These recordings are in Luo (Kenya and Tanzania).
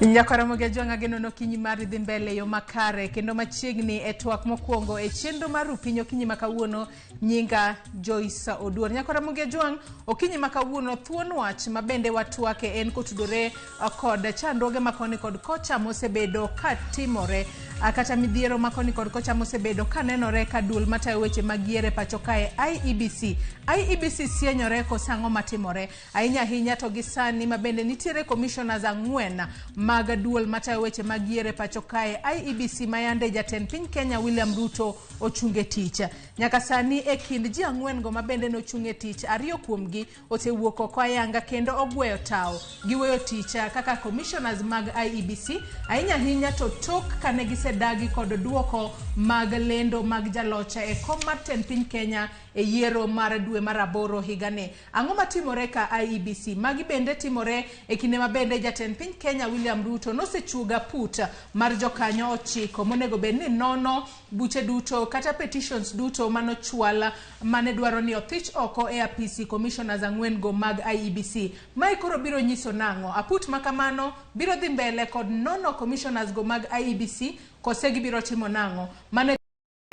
Nyakaramogi Ajwang' ageno ni okinyi mari dhi mbele e yo makare kendo machiegni e twak mokwongo e chenro mar Rupiny okinyi ma kawuono. Nyinga Joyce Oduor. Nyakaramogi Ajwang' okinyi ma kawuono thuon wach ma bende watwake en kotudore kod chandruoge ma koni kod kocha mosebedo ka timore kata midhiero ma koni kod kocha mosebedo ka nenore ka duol matayo weche mag yiero e pacho kae IEBC. IEBC sienyore koso ang'o matimore? Ahinya ahinya to gi sani ma bende nitiere commissioners ang'wen mag duol matayo weche mag yiero e pacho kae IEBC ma yande jatend piny Kenya William Ruto ochung' e tich. Nyaka sani e kind ji ang'wen go ma bende nochung' e tich, ariyo kuomgi osewuok oko ayanga kendo ogweyo tawo giweyo tich kaka commissioners mag IEBC, ahinya ahinya to tok kane gisedagi kod duoko mag lendo mag jaloch e kom mar tend piny Kenya e yiero mar dwe mar aboro higani. Ang'o matimore ka IEBC? Magi bende timore e kinde ma bende jatend piny Kenya William Ruto nosechuogo aput mar jokanyo 9 monego bed ni nono buche duto kata petitions duto manochwal mane dwaro ni othich oko e apisi commissioners ang'wen go mag IEBC. Mae koro biro nyiso nang'o? Aput ma kamano biro dhi mbele kod nono commissioners go mag IEBC kose gibiro timo nang'o? Mano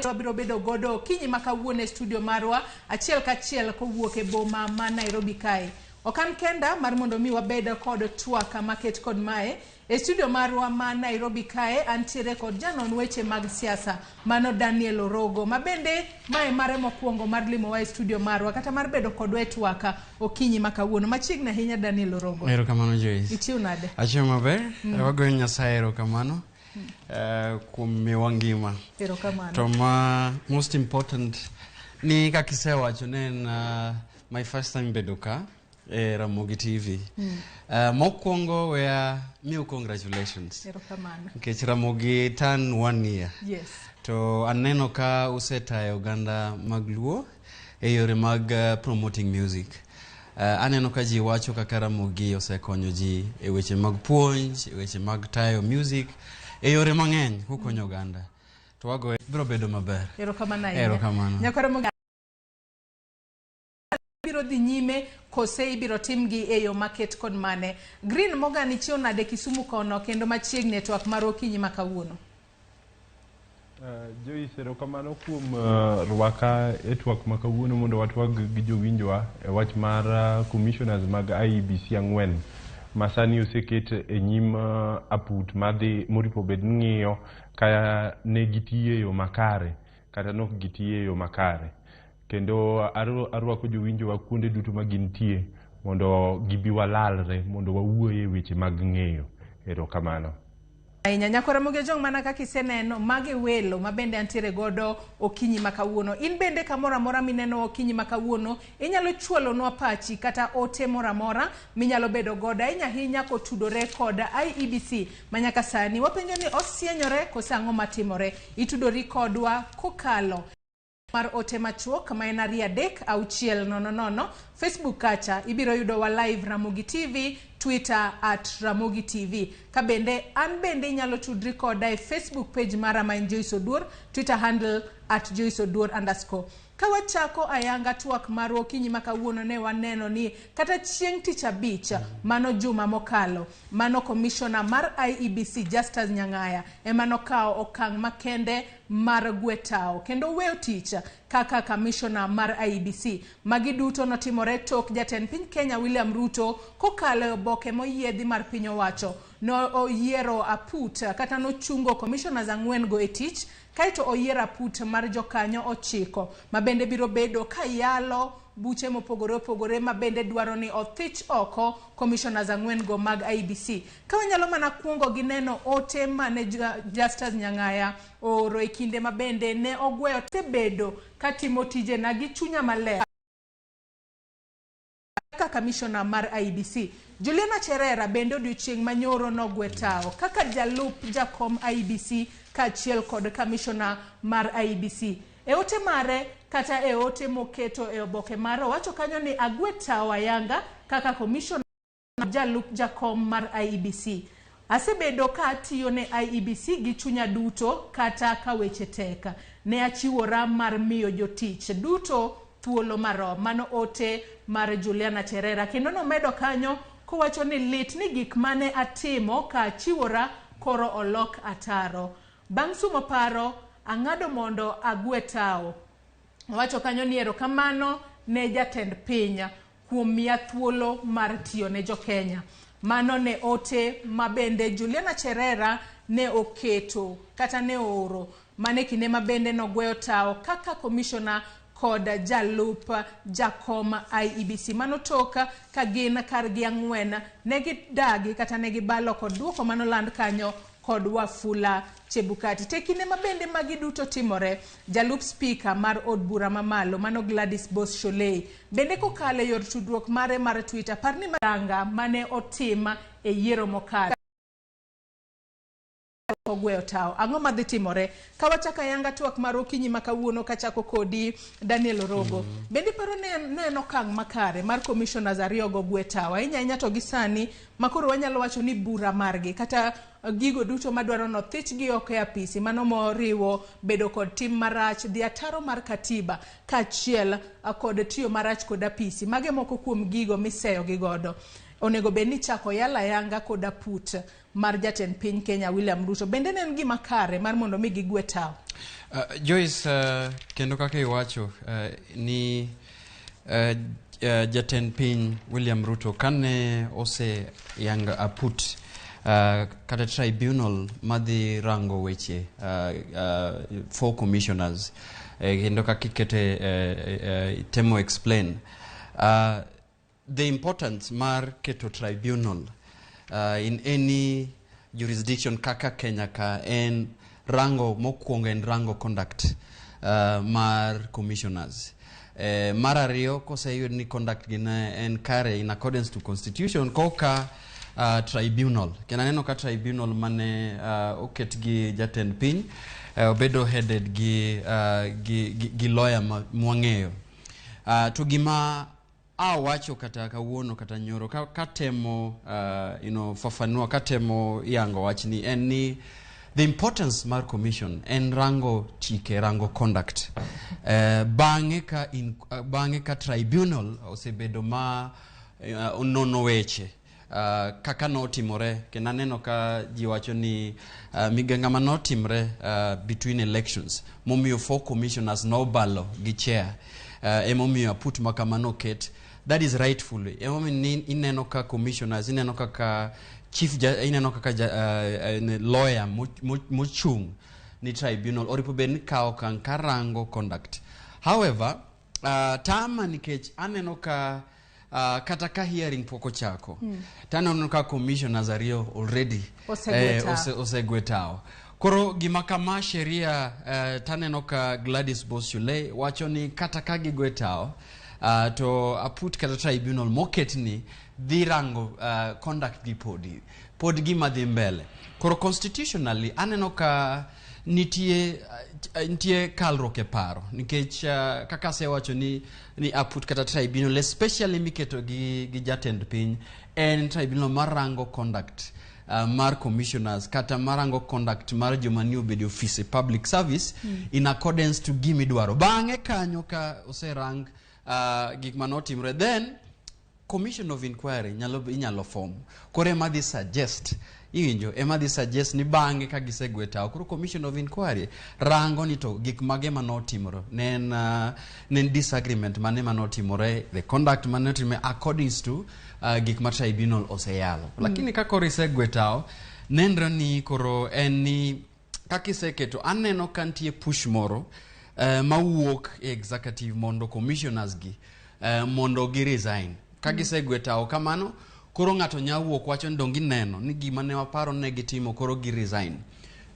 wabiro bedo godo okinyi ma kawuono e studio marwa achiel kachiel kowuok e boma ma Nairobi kae. Ok an kenda mar mondo mi wabed kod twak maket kod mae. E studio marwa ma Nairobi kae antiere kod janon weche mag siasa mano Daniel Orogo ma bende mae mare mokwongo mar limowa e studio marwa kata mar bedo kodwa e twak okinyi ma kawuono. Machiegni ahinya Daniel Orogo. Erokamano Joyce. Ichiw nade? Achiew maber. Wagoyo Nyasaye erokamano kuom miwa ngima. Erokamano. To ma most important ni kaka isewacho ne en my first time bedo ka e Ramogi TV. Mokwongo weya miu congratulations. Erokamano. Nikech Ramogi turn one year. Yes. To aneno ka usetayo oganda mag Luo e yore mag promoting music. Aneno ka ji wacho kaka Ramogi osekonyo ji e weche mag puonj, e weche mag tayo music, e yore mang'eny kukonyo oganda. To wagoyo biro bedo maber. Erokamano ahinya. Erokamano. Nyakaramogi biro dhi nyime kose ibiro timgi e yo maket kod mane. Green Morgan ichiew nade Kisumu kono kendo machiegni e twak mar okinyi ma kawuono? Joyce, erokamano kuom rwaka e twak ma kawuono mondo watwag gi jowinjowa e wach mar commissioners mag IEBC ang'wen ma sani oseket e nyim aput madhi moripo bed ni ng'iyo ka ne gitiyo e yo makare kata nok gitiyo e yo makare. Kendo arwako jowinjowa kuonde duto ma gintie mondo gibi walalre mondo wawuoye e weche mag ng'eyo. Erokamano. Ahinya Nyakora Jong, mana kaka iseneno magi welo ma bende antiere godo okinyi ma kawuono. In bende kamoro amora mineno okinyi ma kawuono inyalo chwalonwa pachi kata ote moro amora minyalo bedo godo ahinya ahinya kotudore kod IEBC ma nyaka sani wapenjo ni osienyore kose ang'o matimore. Itudori kodwa kokalo mar ote machuok ma en 236 00. Facebook kacha ibiro yudowa live Ramogi TV, Twitter @RamogiTV. Ka bende an bende inyalo tudri koda e Facebook page mara ma en Joyce Oduor, Twitter handle @JoyceOduor_. Ka wachako ayanga twak marwa okinyi ma kawuono, ne waneno ni kata chieng' tich abich mano juma mokalo, mano commissioner mar IEBC Justus Nyang'aya ema nokawo okang' makende mar gwe tawo kendo weyo tich kaka commissioner mar IEBC. Magi duto notimore tok jatend piny Kenya William Ruto kokalo e oboke moyiedhi mar piny owacho noyiero aput kata nochungo commissioners ang'wen go e tich, kaeto oyiero aput mar jokanyo 9 ma bende biro bedo ka yalo buche mopogore opogore ma bende dwaro ni othich oko commissioners ang'wen go mag IEBC. Ka wanyalo mana kuongo gi neno ote mane Justus Nyang'aya ooro e kinde ma bende ne ogweyo bedo katimo tijena gi chunya maler kaka commissioner mar IEBC. Juliana Cherera bende odiochieng' manyoro nogwe tawo kaka jalup jakom IEBC kaachiel kod commissioner mar IEBC. E ote mare kata e ote moketo e oboke mare owacho kanyo ni agwe tawo ayanga kaka commissioner jalup jakom mar IEBC. Asebedo ka atiyo ne IEBC gi chunya duto kata ka weche tek. Ne achiwora mar miyo jotich duto thuolo marom. Mano ote mar Juliana Cherera. Kendo nomedo kanyo Kowacho ni lit ni gik mane atimo ka achiwora koro olok ataro. Bang' sumo paro, ang'ado mondo agwe tawo. Owacho kanyo ni erokamano ne jatend piny kuom miya thuolo mar tiyo ne jokenya. Mano ne ote ma bende Juliana Cherera ne oketo kata ne ooro mane kinde ma bende nogweyo tawo kaka komishona kod jalup jakom IEBC. Mano tok ka gin kargi ang'wen ne gidagi kata ne gibalo kod duoko manoland kanyo kod Wafula Chebukati. Te kinde ma bende magi duto timore, jalup spika mar od bura mamalo mano Gladys Boss Shollei bende kokalo e yor tudruok mare mar Twitter par ni maranga mane otim e yiero mokalo ogweyo tawo. Ang'o madhi timore? Ka wachako ayanga twak mar okinyi ma kawuono kachako kodi Daniel Orogo. Bende iparo ne en okang' makare mar commissioners ariyo go gwe tawo? Ahinya ahinya to gi sani ma koro wanyalo wacho ni bura margi kata gigo duto madwaro nothichgi oko e apisi mano moriwo bedo kod tim marach, dhi ataro mar katiba kaachiel kod tiyo marach kod apisi. Mage moko kuom gigo miseyo gi godo. Onego bed ni chako yal ayanga kod aput mar jatend piny Kenya William Ruto. Bende ne en gima kare mar mondo mi gigwe tawo? Joyce, kendo kaka iwacho ni jatend piny William Ruto kane oseyanga aput kata tribunal madhi rango weche four commissioners, kendo kaka ikete temo explain the importance mar keto tribunal in any jurisdiction kaka Kenya ka en rango mokwongo en rango conduct mar commissioners. Mar ariyo, koseyud ni conduct gi ne en kare in accordance to constitution, koka tribunal kendo aneno ka tribunal mane oket gi jatend piny obedo headed gi lawyer mwang'eyo. To gima awacho kata kawuono kata nyoro katemo fafanua, katemo yango wachni en ni the importance mar commission en rango chike, rango conduct. Bang'e ka tribunal osebedo ma onono weche kaka notimore, kendo aneno ka ji wacho ni miganga manotimre between elections momiyo four commissioners nobalo gi chair, emomiyo aput ma kamano oket. That is rightfully emomiyo ni ineno ka commissioners, ineno kaka chief ja, ineno kaka ja, lawyer mochung' ni tribunal oripo bed ni kawo okang' karango conduct. However, tama nikech aneno ka kata ka hearing pok ochako taneno ka commissioners ariyo already osegwe tawo. Osegwe tawo. Koro gima kama sheria, taneno ka Gladys Boss Shollei wacho ni kata ka gigwe tawo, to aput kata tribunal moketni dhi rango conduct gi podi pod gima dhi mbele. Koro constitutionally aneno ka nitie kalruok e paro nikech kaka asewacho ni aput kata tribunal especially miketo gi jatend piny en tribunal marango conduct mar commissioners kata marango conduct mar joma ni obedo e office e public service in accordance to gimidwaro. Bang'e kanyo ka oserang gik manotimre, then commission of inquiry inyalo form. Koro ema dhi suggest, iwinjo, ema dhi suggest ni bang'e ka gisegwe tawo, koro commission of inquiry rango ni to gik mage manotimore, ne en disagreement mane manotimore, the conduct manotimore according to gik ma tribunal oseyalo. Lakini ka koro isegwe tawo, nenre ni koro en ni kaka iseketo, aneno ka nitie push moro mawuok e executive mondo commissioners gi mondo gi resign ka gisegwe tawo kamano. Koro ng'ato nya wuok wacho ni dong gineno ni gima ne waparo ne gitimo, koro gi resign,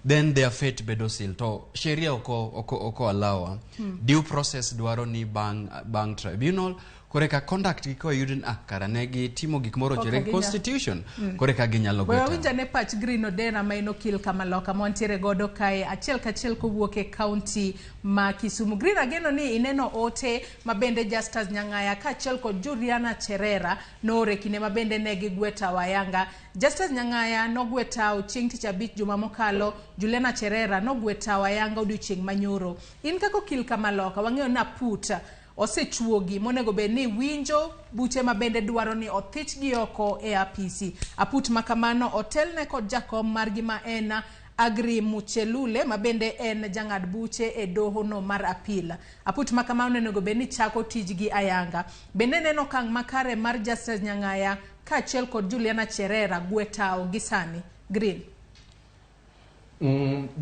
then their fate bedo seal. To sheria oko allow. Due process dwaro ni bang tribunal kore ka conduct gi koyud ni ah, kara ne gitimo gik morochore Koka gi constitution, kore ka ginyalo We gwe tawo. Wawinj ane pach Green Odera ma en okil Kamaloka ma wantiere godo kae achiel kachiel kowuok e kaunti ma Kisumu. Green, ageno ni ineno ote ma bende Justus Nyang'aya kaachiel kod Juliana Cherera nooro e kinde ma bende ne gigwe tawo ayanga. Justus Nyang'aya nogwe tawo chieng' tich abich juma mokalo, Juliana Cherera nogwe tawo ayanga odiochieng' manyoro. In kaka okil Kamaloka, wang'eyo ni aput Osechuogi monego bed ni winjo buche ma bende dwaro ni othichgi oko e apisi. Aput ma kamano otelne kod jakom margi ma en Agri Muchelule ma bende en jang'ad buche e doho no mar apil. Aput ma kamano onego bed ni chako tijgi ayanga. Bende neno okang' makare mar Justice Nyang'aya kaachiel kod Juliana Cherera gwe tawo gi sani. Green.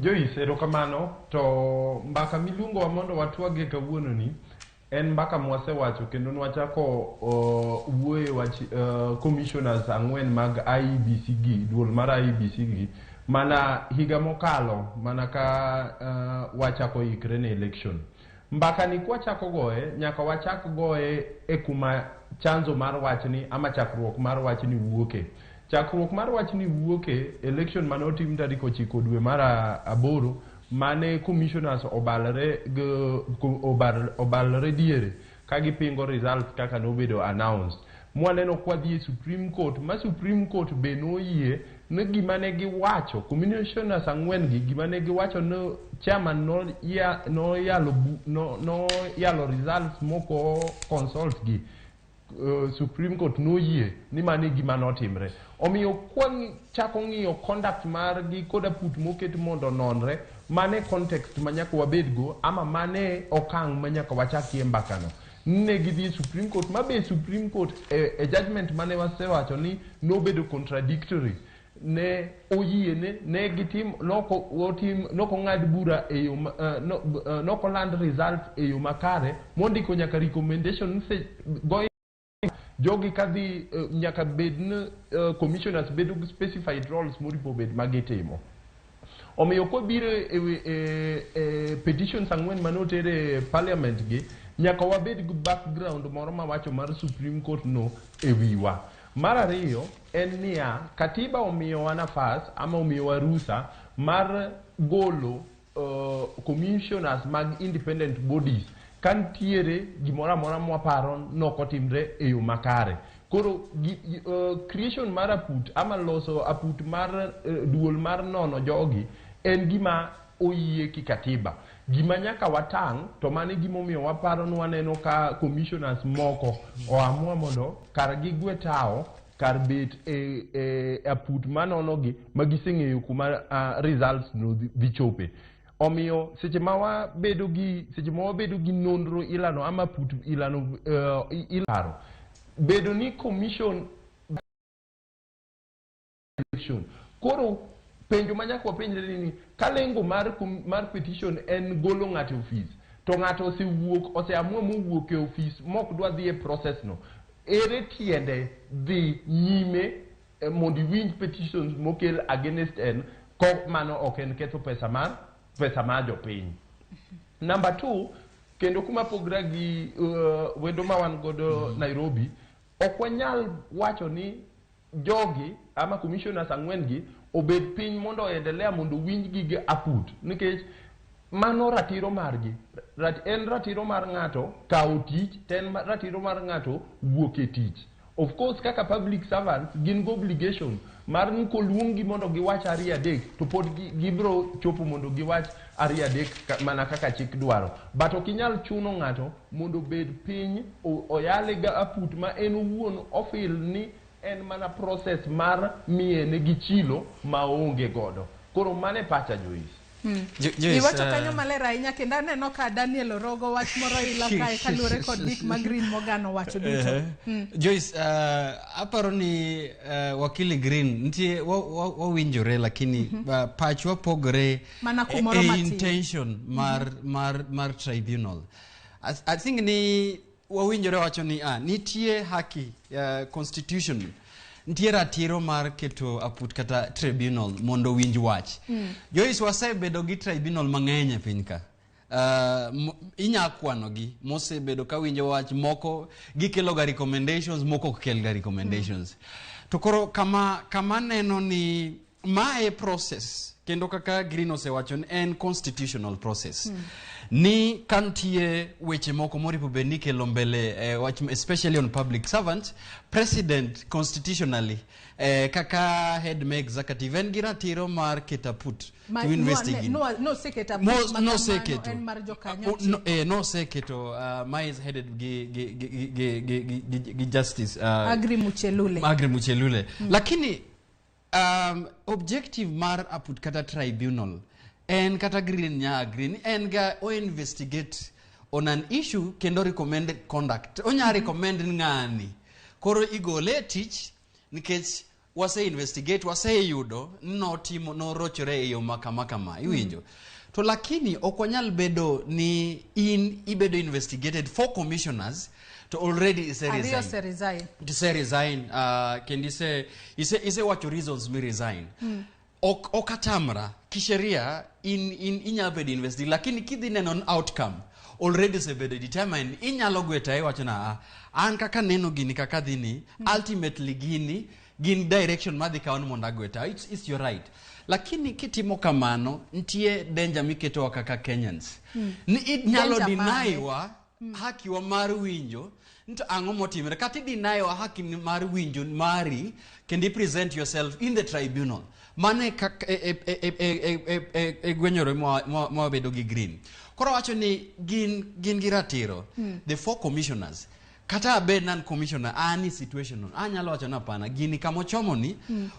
Joyce, erokamano. To mbaka miluongowa mondo watwagie kawuono ni en mbaka mwasewacho kendo nwachako wuoye wach commissioners ang'wen mag IEBC gi, duol mar IEBC gi, mana higa mokalo, mana ka wachako ikre ne election. Mbaka ni kwachako goye, nyaka wachak goye e kuma chanzo mar wachni ama chakruok mar wachni wuoke. Chakruok mar wachni wuoke election mane otim tarik 9 dwe mar 8 mane commissioners obalre diere ka gipingo results kaka nobedo announced. Mwaneno kwadhi e Supreme Court, ma Supreme Court be noyie ni gima ne giwacho, commissioners ang'wen gi, gima ne giwacho ni chairman noyalo results moko consult gi, Supreme Court noyie ni mano e gima notimre. Omiyo kwa chako ng'iyo conduct margi kod aput moket mondo ononre, mane context ma nyaka wabedgo ama mane okang' ma nyaka wachakie mbakano. Ne gidhi e Supreme Court, ma be Supreme Court e judgment mane wasewacho ni nobedo contradictory, ne oyie ne gitim noko otim noko ng'ad bura e yo no, noko land results e yo makare, mondiko nyaka recommendation se go jogi kadhi nyaka bed ni commissioners bedo gi specified roles moripo bed magitimo. Omiyo kobiro e petitions ang'wen mane oter e parliament gi, nyaka wabed gi background moro mawacho mar Supreme Court no e wiwa. Mar ariyo en niya, katiba omiyowa nafas ama omiyowa rusa mar golo commissioners mag independent bodies ka nitiere gimoro amora mwaparo nokotimre e yo makare. Koro creation mar aput ama loso aput mar duol mar nono jogi en gima oyie ki katiba. Gima nyaka watang' to mano e gimomiyo waparo ni waneno ka commissioners moko oamua mondo kar gigwe tawo kar bet e aput manono gi ma giseng'eyo kuma results no dhi chope. Omiyo seche ma wabedo gi nonro ilano ama aput ilano ilaro bedo ni commission election. Koro penjo ma nyaka wapenjre ni ka lengo mar petition en golo ng'ato e ofis, to ng'ato osewuok, oseamua mowuok e ofis mok dwa dhi e process no, ere tiende dhi nyime mondo iwinj petitions mokel against en ko mano ok en ketho pesa mar jopiny? Number two, kendo kuma pogra gi wendo ma wan godo Nairobi, ok wanyal wacho ni jogi ama commissioners ang'wen gi obed piny mondo oendelea mondo owinj gige aput, nikech mano ratiro margi. En ratiro mar ng'ato kawo tich to en ratiro mar ng'ato wuok e tich. Of course, kaka public servants gin gi obligation mar ni koluong gi mondo giwach ariyo adek to pod gibiro chopo mondo giwach ariyo adek mana kaka chik dwaro, but ok inyal chuno ng'ato mondo obed piny oyale ga aput ma en owuon ofil ni en mana process mar miye gi chilo ma oonge godo. Koro mano e pacha, Joyce. Joyce, Iwacho kanyo maler ahinya kendo aneno ka Daniel Orogo wach moro ilo kae kaluwore kod gik ma Green Morgan owacho duto. Joyce, aparo ni wakili Green nitie wawinjore lakini pachwa pogore Mana kumoro e matin. intention mar tribunal. I think ni wawinjore wacho ni nitie haki, constitution nitie ratiro mar keto aput kata tribunal mondo owinj wach. Joyce, wasebedo gi tribunal mang'eny e piny ka. Inya kwanogi mosebedo ka winjo wach, moko gikelo ga recommendations, moko ok kel ga recommendations. To koro kama neno ni Mae process kendo kaka Green osewacho ni en constitutional process ni ka nitie weche moko moripo bed ni ikelo mbele wach especially on public servant, president constitutionally kaka head ma executive en gi ratiro mar keto aput to investigate. Noseketo aput ma kamano. Noseketo. En mar jokanyo. No, noseketo ma is headed gi justice Agri Muchelule. Agri Muchelule. Lakini objective mar aput kata tribunal en kata Green nya agree ni en ga o investigate on an issue kendo recommend conduct. Onya recommend ni ng'ani koro igole e tich nikech wase investigate, waseyudo ni notimo, norochore e yo makama kama, iwinjo? To lakini ok wanyal bedo ni in ibedo investigated for commissioners to already ise ariyo resign. Ose resign. Ise resign kendo ise wacho reasons mi resign. Ok atamra kisheria in inyalo bedo investigate, lakini kidhi neno ni outcome already osebedo determined, inyalo gweta iwacho na, "Ah, an kaka neno gini kaka dhi ni ultimately gini gin direction madhi kawo ni mondo agweta." It's your right, lakini kitimo kamano nitie danger miketowa kaka Kenyans ni inyalo Danger mane? deny wa hakiwa mar winjo nto ang'o motimore, kata ideny wa haki mar winjo mari kendo i present yourself in the tribunal. Mano e kak- e- e- e- e- e- e- e- e gwenyore mwabedo gi Green. Koro wacho ni gin gi ratiro, the four commissioners. Kata abed nan commissioner, an i situation no anyalo wacho ni hapana, gini kamochomo ni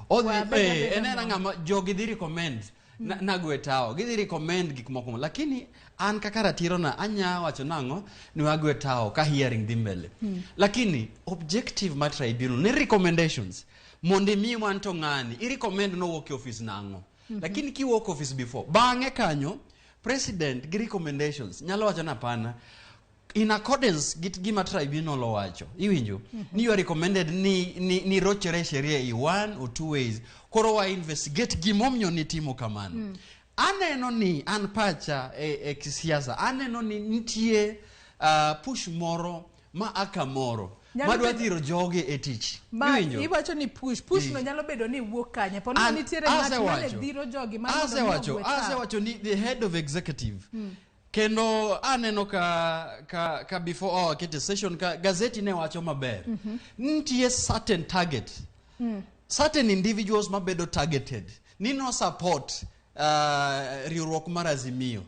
odhi. We abed abeda en ena no. ng'ama jogi dhi recommend nagwe tawo, gidhi recommend gik moko, lakini an kaka ratiro na anya wacho nang'o ni wagwe tawo ka hearing dhi mbele. Lakini objective mar tribunal ni recommendations mondo imi wan to ng'ani i recommend nowuok e office nang'o. Lakini kiwuok office before, bang'e kanyo president gi recommendations nyalo wacho ni hapana, in accordance gi gima tribunal owacho, iwinjo ni you are recommended ni rochore e sheria i one or two ways, koro wa investigate gimomiyo nitimo kamano. Aneno ni an pacha e kisiasa aneno ni nitie push moro ma aka moro Nyalo madwa dhiro jogi e tich. Ma Iwinjo? iwacho ni push no nyalo bedo ni wuok kanye? Po nono nitiere ng'at mane dhiro jogi mar mondo mi asewacho ogwe tao. Asewacho ni the head of executive kendo aneno ka before our kete session ka gazeti ne wacho maber nitie certain target, certain individuals mabedo targeted ni no support riwruok mar Azimio,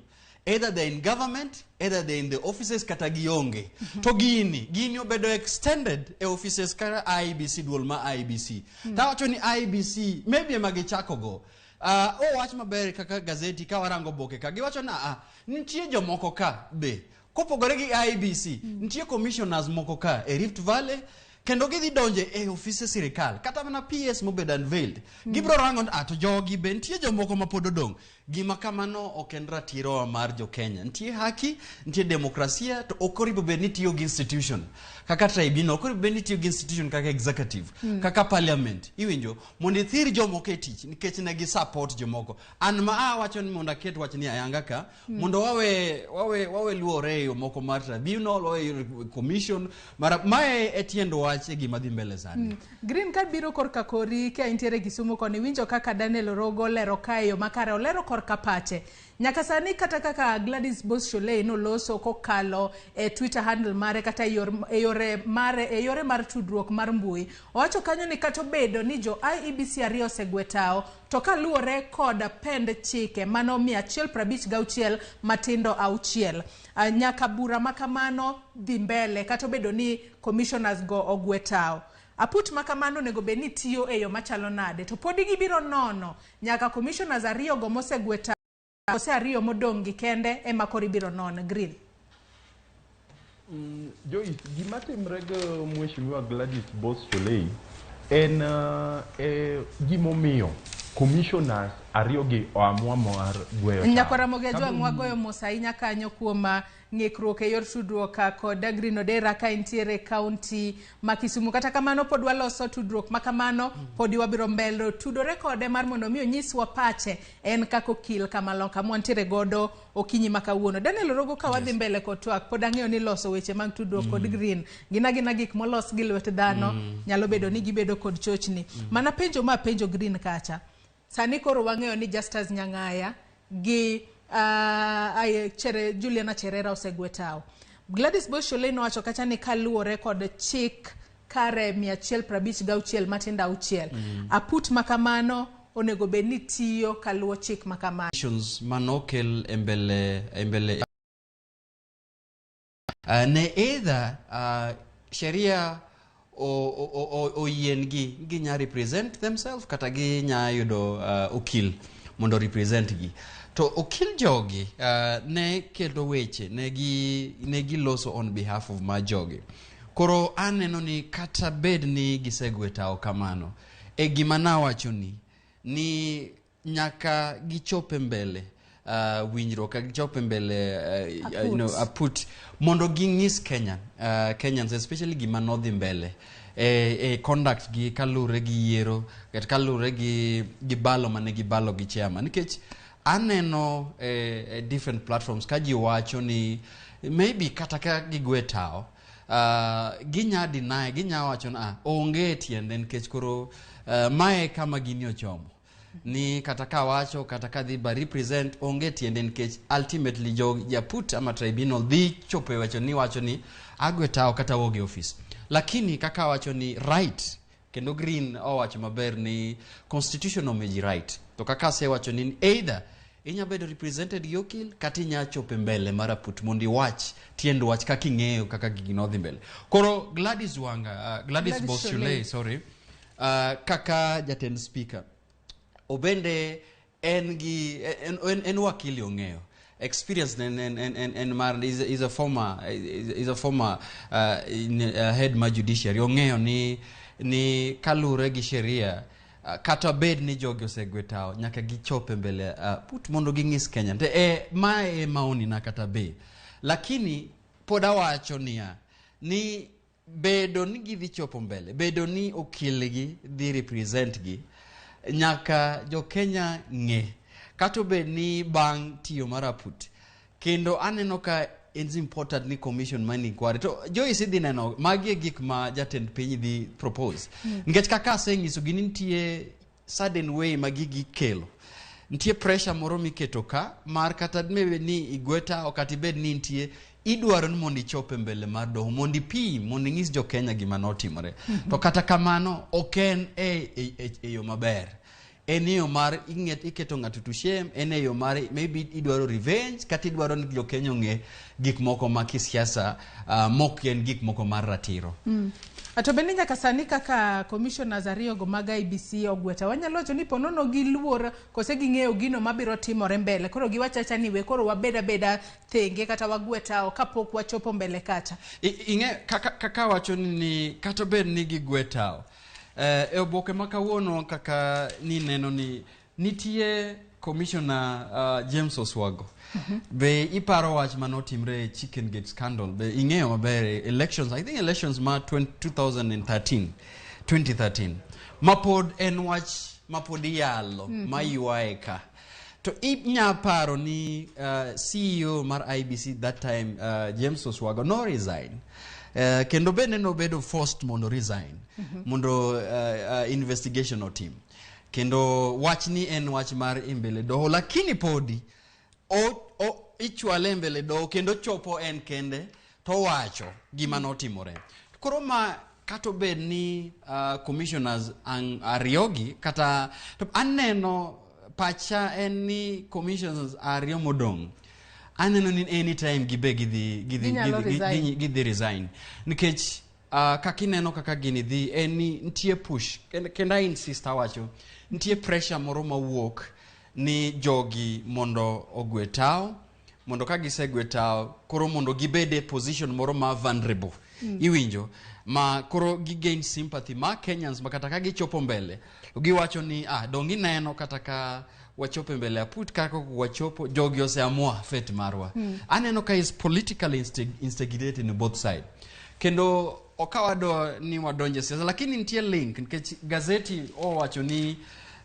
either they're in government, either they're in the offices, kata gionge. To gini obedo extended e offices kaka IEBC, duol ma IEBC. Tawacho ni IEBC maybe ema gichako go. Owach maber kaka gazeti ka warango boke ka giwacho na nitie jomoko ka be kopogore gi IEBC, nitie commissioners moko ka e Rift Valley kendo gidhi donje e ofise sirikal, kata mana PS mobedo unveiled gibiro rango ni, to jogi be nitie jomoko ma pod odong'. Gima kamano ok en ratirowa mar jo Kenya. Nitie haki, nitie demokrasia, to ok oripo bed ni tiyo gi institution kaka tribunal, ok oripo bed ni tiyo gi institution kaka executive, kaka parliament, iwinjo, mondo ithir jomoko e tich nikech ne gi support jomoko. An ma awacho ni mondo aket wach ni ayanga ka mondo wawe luore e yo moko mar tribunal, wawe commission mar mae e tiend wach e gima dhi mbele sani. Green, ka biro korka kori ka intiere Kisumu koni, winjo kaka Daniel Orogo olero kae yo makare, olero korka pache. Nyaka sani kata kaka Gladys Boss Shollei noloso kokalo e Twitter handle mare kata e yore mar tudruok mar mbui. Owacho kanyo ni kata obedo ni jo IEBC ariyo osegwe tao, to kaluwore kod pend chike mano 156(6), nyaka bura makamano dhi mbele kata obedo ni commissioners go ogwe tao. Aput ma kamano onego bed ni tiyo e yo machalo nade? To podi gibiro nono nyaka commissioners ariyo go mosegwe tao kose ariyo modong' gi kende ema koro ibiro non? Green. Joyce, gima timre gi Mheshimiwa Gladys Boss Shollei en gimomiyo commissioners ariyo gi oamua mar gweyo tao. Nyakwara Mogejwang', wagoyo mos ahinya kanyo kuom ng'ikruok e yor tudruok kod Green Odera ka entiere kaunti ma Kisumu. Kata kamano pod waloso tudruok ma kamano, podi wabiro mbele tudore kode mar mondo mi onyiswa pache en kaka okil kamaloka mwantiere godo okinyi ma kawuono. Daniel Orogo, ka wadhi mbele kod twak, pod ang'eyo ni loso weche mag tudruok kod Green gin agina gik molos gi lwet dhano, nyalo bedo ni gibedo kod chochni. Mana penjo ma penjo Green kacha. Sani koro wang'eyo ni Justus Nyang'aya gi Juliana Cherera osegwe tao. Gladys Boss Shollei nowacho kacha ni kaluwore kod chik kare 156 matindo 6, aput makamano onego bed ni tiyo kaluwo chik makamano. Manokel e mbele ne either sheria oyiengi ginya represent themselves kata ginya yudo okil mondo represent gi. To okil jogi ne keto weche ne giloso on behalf of ma jogi. Koro aneno ni kata bed ni gisegwe tao kamano, e gima nawacho ni nyaka gichope mbele winjruok, ka gichope mbele aput mondo ging'is Kenyans especially gima nodhi mbele e conduct gi kalure gi yiero kata kalure gi balo mane gibalo gi chairman. Nikech aneno e different platforms ka ji wacho ni maybe kata ka gigwe tao ginya deny, ginya wacho ni onge tiende nikech koro mae kama gini ochomo ni kata ka wacho kata ka dhi ba represent onge tiende nikech ultimately jo japut ama tribunal dhi chopo e wacho ni wacho ni agwe tao kata wuog e office. Lakini kaka wacho ni right, kendo Green owacho maber ni constitution omiyi right, to kaka asewacho ni either inya bedo represented gi okil kata inya chopo mbele mar aput mondo iwach tiend wach kaka ing'eyo kaka gigi nodhi mbele. Koro Gladys Wanga, Gladys Boss Shollei, sorry, kaka jatend speaker obende en gi en wakili ong'eyo experience en mar is a former head mar judiciary ong'eyo ni kalure gi sheria kata bed ni jogi osegwe tao nyaka gichope mbele put mondo ging'is Kenya. Mae maoni na kata be, lakini pod awacho niya ni bedo ni gidhi chopo mbele, bedo ni okilgi dhi represent gi, nyaka jo Kenya ng'e kata obed ni bang' tiyo mar aput. Kendo aneno ka it's important ni commission man inquiry to Joyce idhi neno magi e gik ma jatend piny dhi propose. Nikech kaka aseng'iso gi ni nitie sudden way ma gigi kelo, nitie pressure moro miketo ka mar kata maybe ni igwe tao kata ibed ni nitie idwaro ni mondo ichop e mbele mar doho mondo ipim mondo ing'is jo Kenya gima notimore. To kata kamano ok en e yo maber, en e yo mar iketo ng'ato to shame, en e yo mar maybe idwaro revenge kata idwaro ni jo Kenya ong'e gik moko ma kisiasa mok en gik moko mar ratiro. To bende nyaka sani kaka commissioners ariyo go mag IEBC ogweta, wanyalo wacho ni ponono giluor kose ging'eyo gino mabiro timore mbele, koro giwacho acha ni we koro wabed abeda thenge kata wagwe tao kapok wachopo mbele kacha. Ing'e kaka wacho ni kata bed ni gigwe tao e oboke ma kawuono kaka nineno ni nitie commissioner James Oswago. Be iparo wach manotimre e Chicken Gate scandal? Be ing'eyo maber elections, I think elections ma 2013 ma pod en wach ma pod iyalo ma ywaye ka. To inya paro ni CEO mar IEBC that time James Oswago no resign. Kendo bende nobedo forced mondo resign mondo investigation otim. Kendo wach ni en wach mar mbele doho, lakini podi ichwale mbele doho kendo chopo en kende to wacho gima notimore. Koro ma kata obed ni commissioners ariyogi kata to aneno pacha en ni commissioners ariyo modong' aneno ni anytime gibe gidhi resign nikech kaka ineno kaka gini dhi en ni nitie push kendo I insist awacho nitie pressure moro mawuok ni jogi mondo ogwe tao, mondo ka gisegwe tao koro mondo gibed e position moro ma vulnerable. Iwinjo ma koro gi gain sympathy ma Kenyans ma kata ka gichopo mbele giwacho ni dong ineno kata ka wachopo mbele aput kaka wachopo jogi oseamua fate marwa. Aneno ka is politically instigated in both side. Kendo okawado ni wadonje siasa, lakini nitie link nikech gazeti owacho ni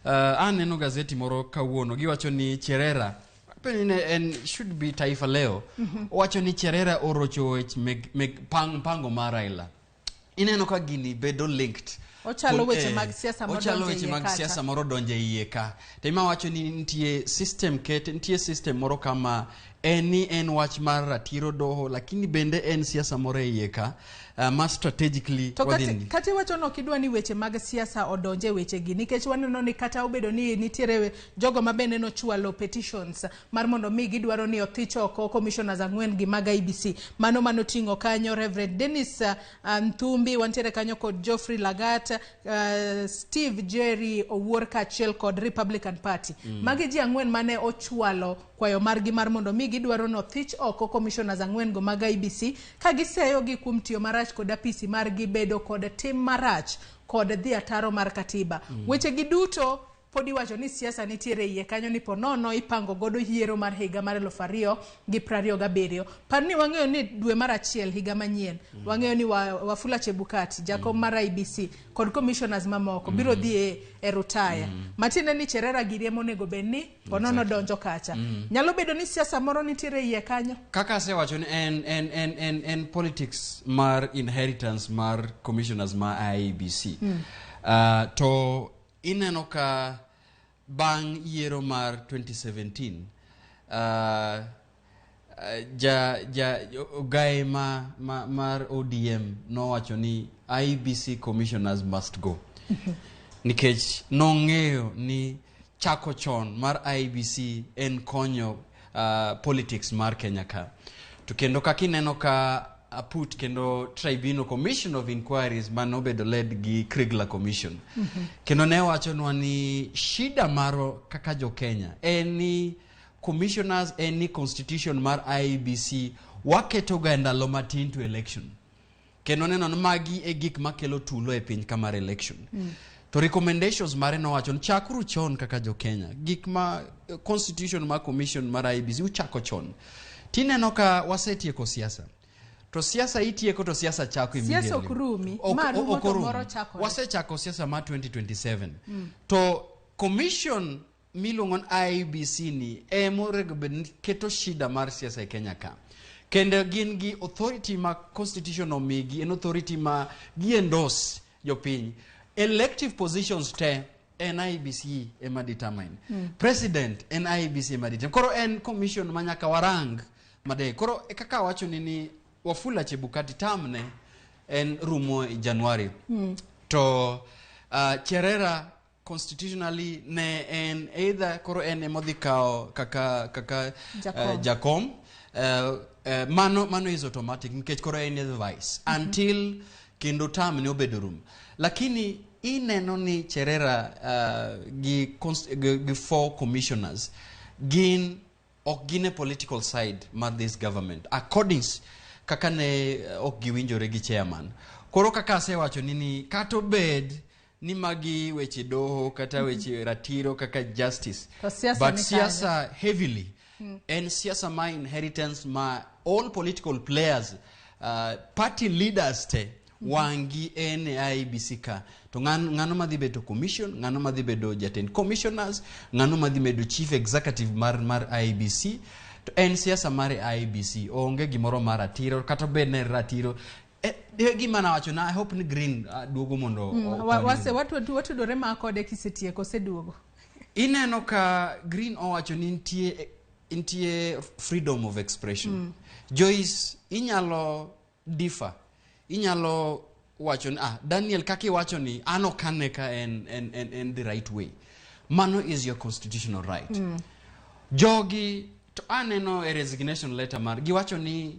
aneno gazeti moro kawuono giwacho ni Cherera penjo en should be Taifa Leo owacho ni Cherera orocho wech mpango mar Raila. Ineno ka gini bedo linked. Ochalo weche mag siasa ochalo modonjo weche iye mag kacha. siasa moro donjo e iye ka. To ema wacho ni nitie system ket, nitie system moro kama en ni en wach mar ratiro doho, lakini bende en siasa moro e iye ka ma strategically To wadhi kati iwacho ni ok idwa ni weche mag siasa odonje e wechegi, nikech waneno ni kata obedo ni nitiere jogo ma bende nochwalo petitions mar mondo mi gidwaro ni othich oko commissioners 4 gi mag IEBC, mano manoting'o kanyo Reverend Dennis Nthumbi, wantiere kanyo kod Geoffrey Lagat, Steve Jerry Owuor kaachiel kod Republican Party. Magi ji 4 mane ochwalo kwayo margi mar mondo mi gidwaro ni othich oko commissioners 4 go mag IEBC ka giseyogi kuom tiyo marach kod apisi margi, bedo kod tim marach kod dhi ataro mar katiba. Weche gi duto pod iwacho ni siasa nitiere iye kanyo, ni ponono ipango godo yiero mar higa mar 2027. Par ni wang'eyo ni dwe mar 1 higa manyien, wang'eyo ni Wafula Chebukati, jakom mar IEBC kod commissioners mamoko biro dhi e rutaya. Matiende ni Cherera giri ema onego bed ni ponono donjo kacha. Nyalo bedo ni siasa moro nitiere iye kanyo. Kaka asewacho ni en politics mar inheritance mar commissioners ma IEBC. To ineno ka bang' yiero mar 2017 ja ogae mar ODM nowacho ni IEBC commissioners must go. Nikech nong'eyo ni chako chon mar IEBC en konyo politics mar Kenya ka. To kendo kaka ineno ka aput kendo Tribunal Commission of Inquiries manobedo led gi Kriegler Commission. Kendo ne wachonwa ni shida maro kaka jo Kenya en ni commissioners, en ni constitution mar IEBC waketo ga ndalo matin to election. Kendo neno ni magi e gik makelo tulo e piny ka mar election. To recommendations mare nowacho ni chakuru chon kaka jo Kenya. Gik ma constitution mar commission mar IEBC uchako chon. Tineno ka wasetieko siasa. To siasa itieko to siasa chako Siasa immediately. ok rumi. Ma rumo Ok to orum. moro chakore. Wasechako siasa mar 2027. To commission miluongo ni IEBC ni ema onego bed ni keto shida mar siasa e Kenya ka. Kendo gin gi authority ma constitution omigi, en authority ma gi endorse jopiny. Elective positions te en IEBC ema determine. President en IEBC ema determine. Koro en commission ma nyaka warang madek. Koro e kaka awacho ni Wafula Chebukati term ne en rumo e January. To Cherera constitutionally ne en either koro en ema odhi kawo kaka Jakom. Jakom. Mano is automatic nikech koro en e vice until kendo term ne obedo rum. Lakini ineno ni Cherera gi 4 commissioners gin ok gin e political side mar this government according kaka ne ok giwinjore gi chairman. Koro kaka asewacho ni kata obed ni magi weche doho kata weche ratiro kaka justice, To siasa but ni siasa heavily en siasa ma inheritance ma all political players, party leaders te wangi en e IEBC ka. To ng'ano madhi bedo commission, ng'ano madhi bedo jatend commissioners, ng'ano madhi bedo chief executive mar IEBC. To en siasa mar IEBC, onge gimoro mar ratiro kata obed ne ratiro. Gima nawacho na I hope ni Green duogo mondo okony. Watudore ma kode kisetieko, oseduogo. Ineno ka Green owacho ni nitie freedom of expression. Joyce, inyalo differ, inyalo wacho ni Daniel kaka iwacho ni an ok ane ka en the right way. Mano is your constitutional right. Jogi to aneno e resignation letter mar giwacho ni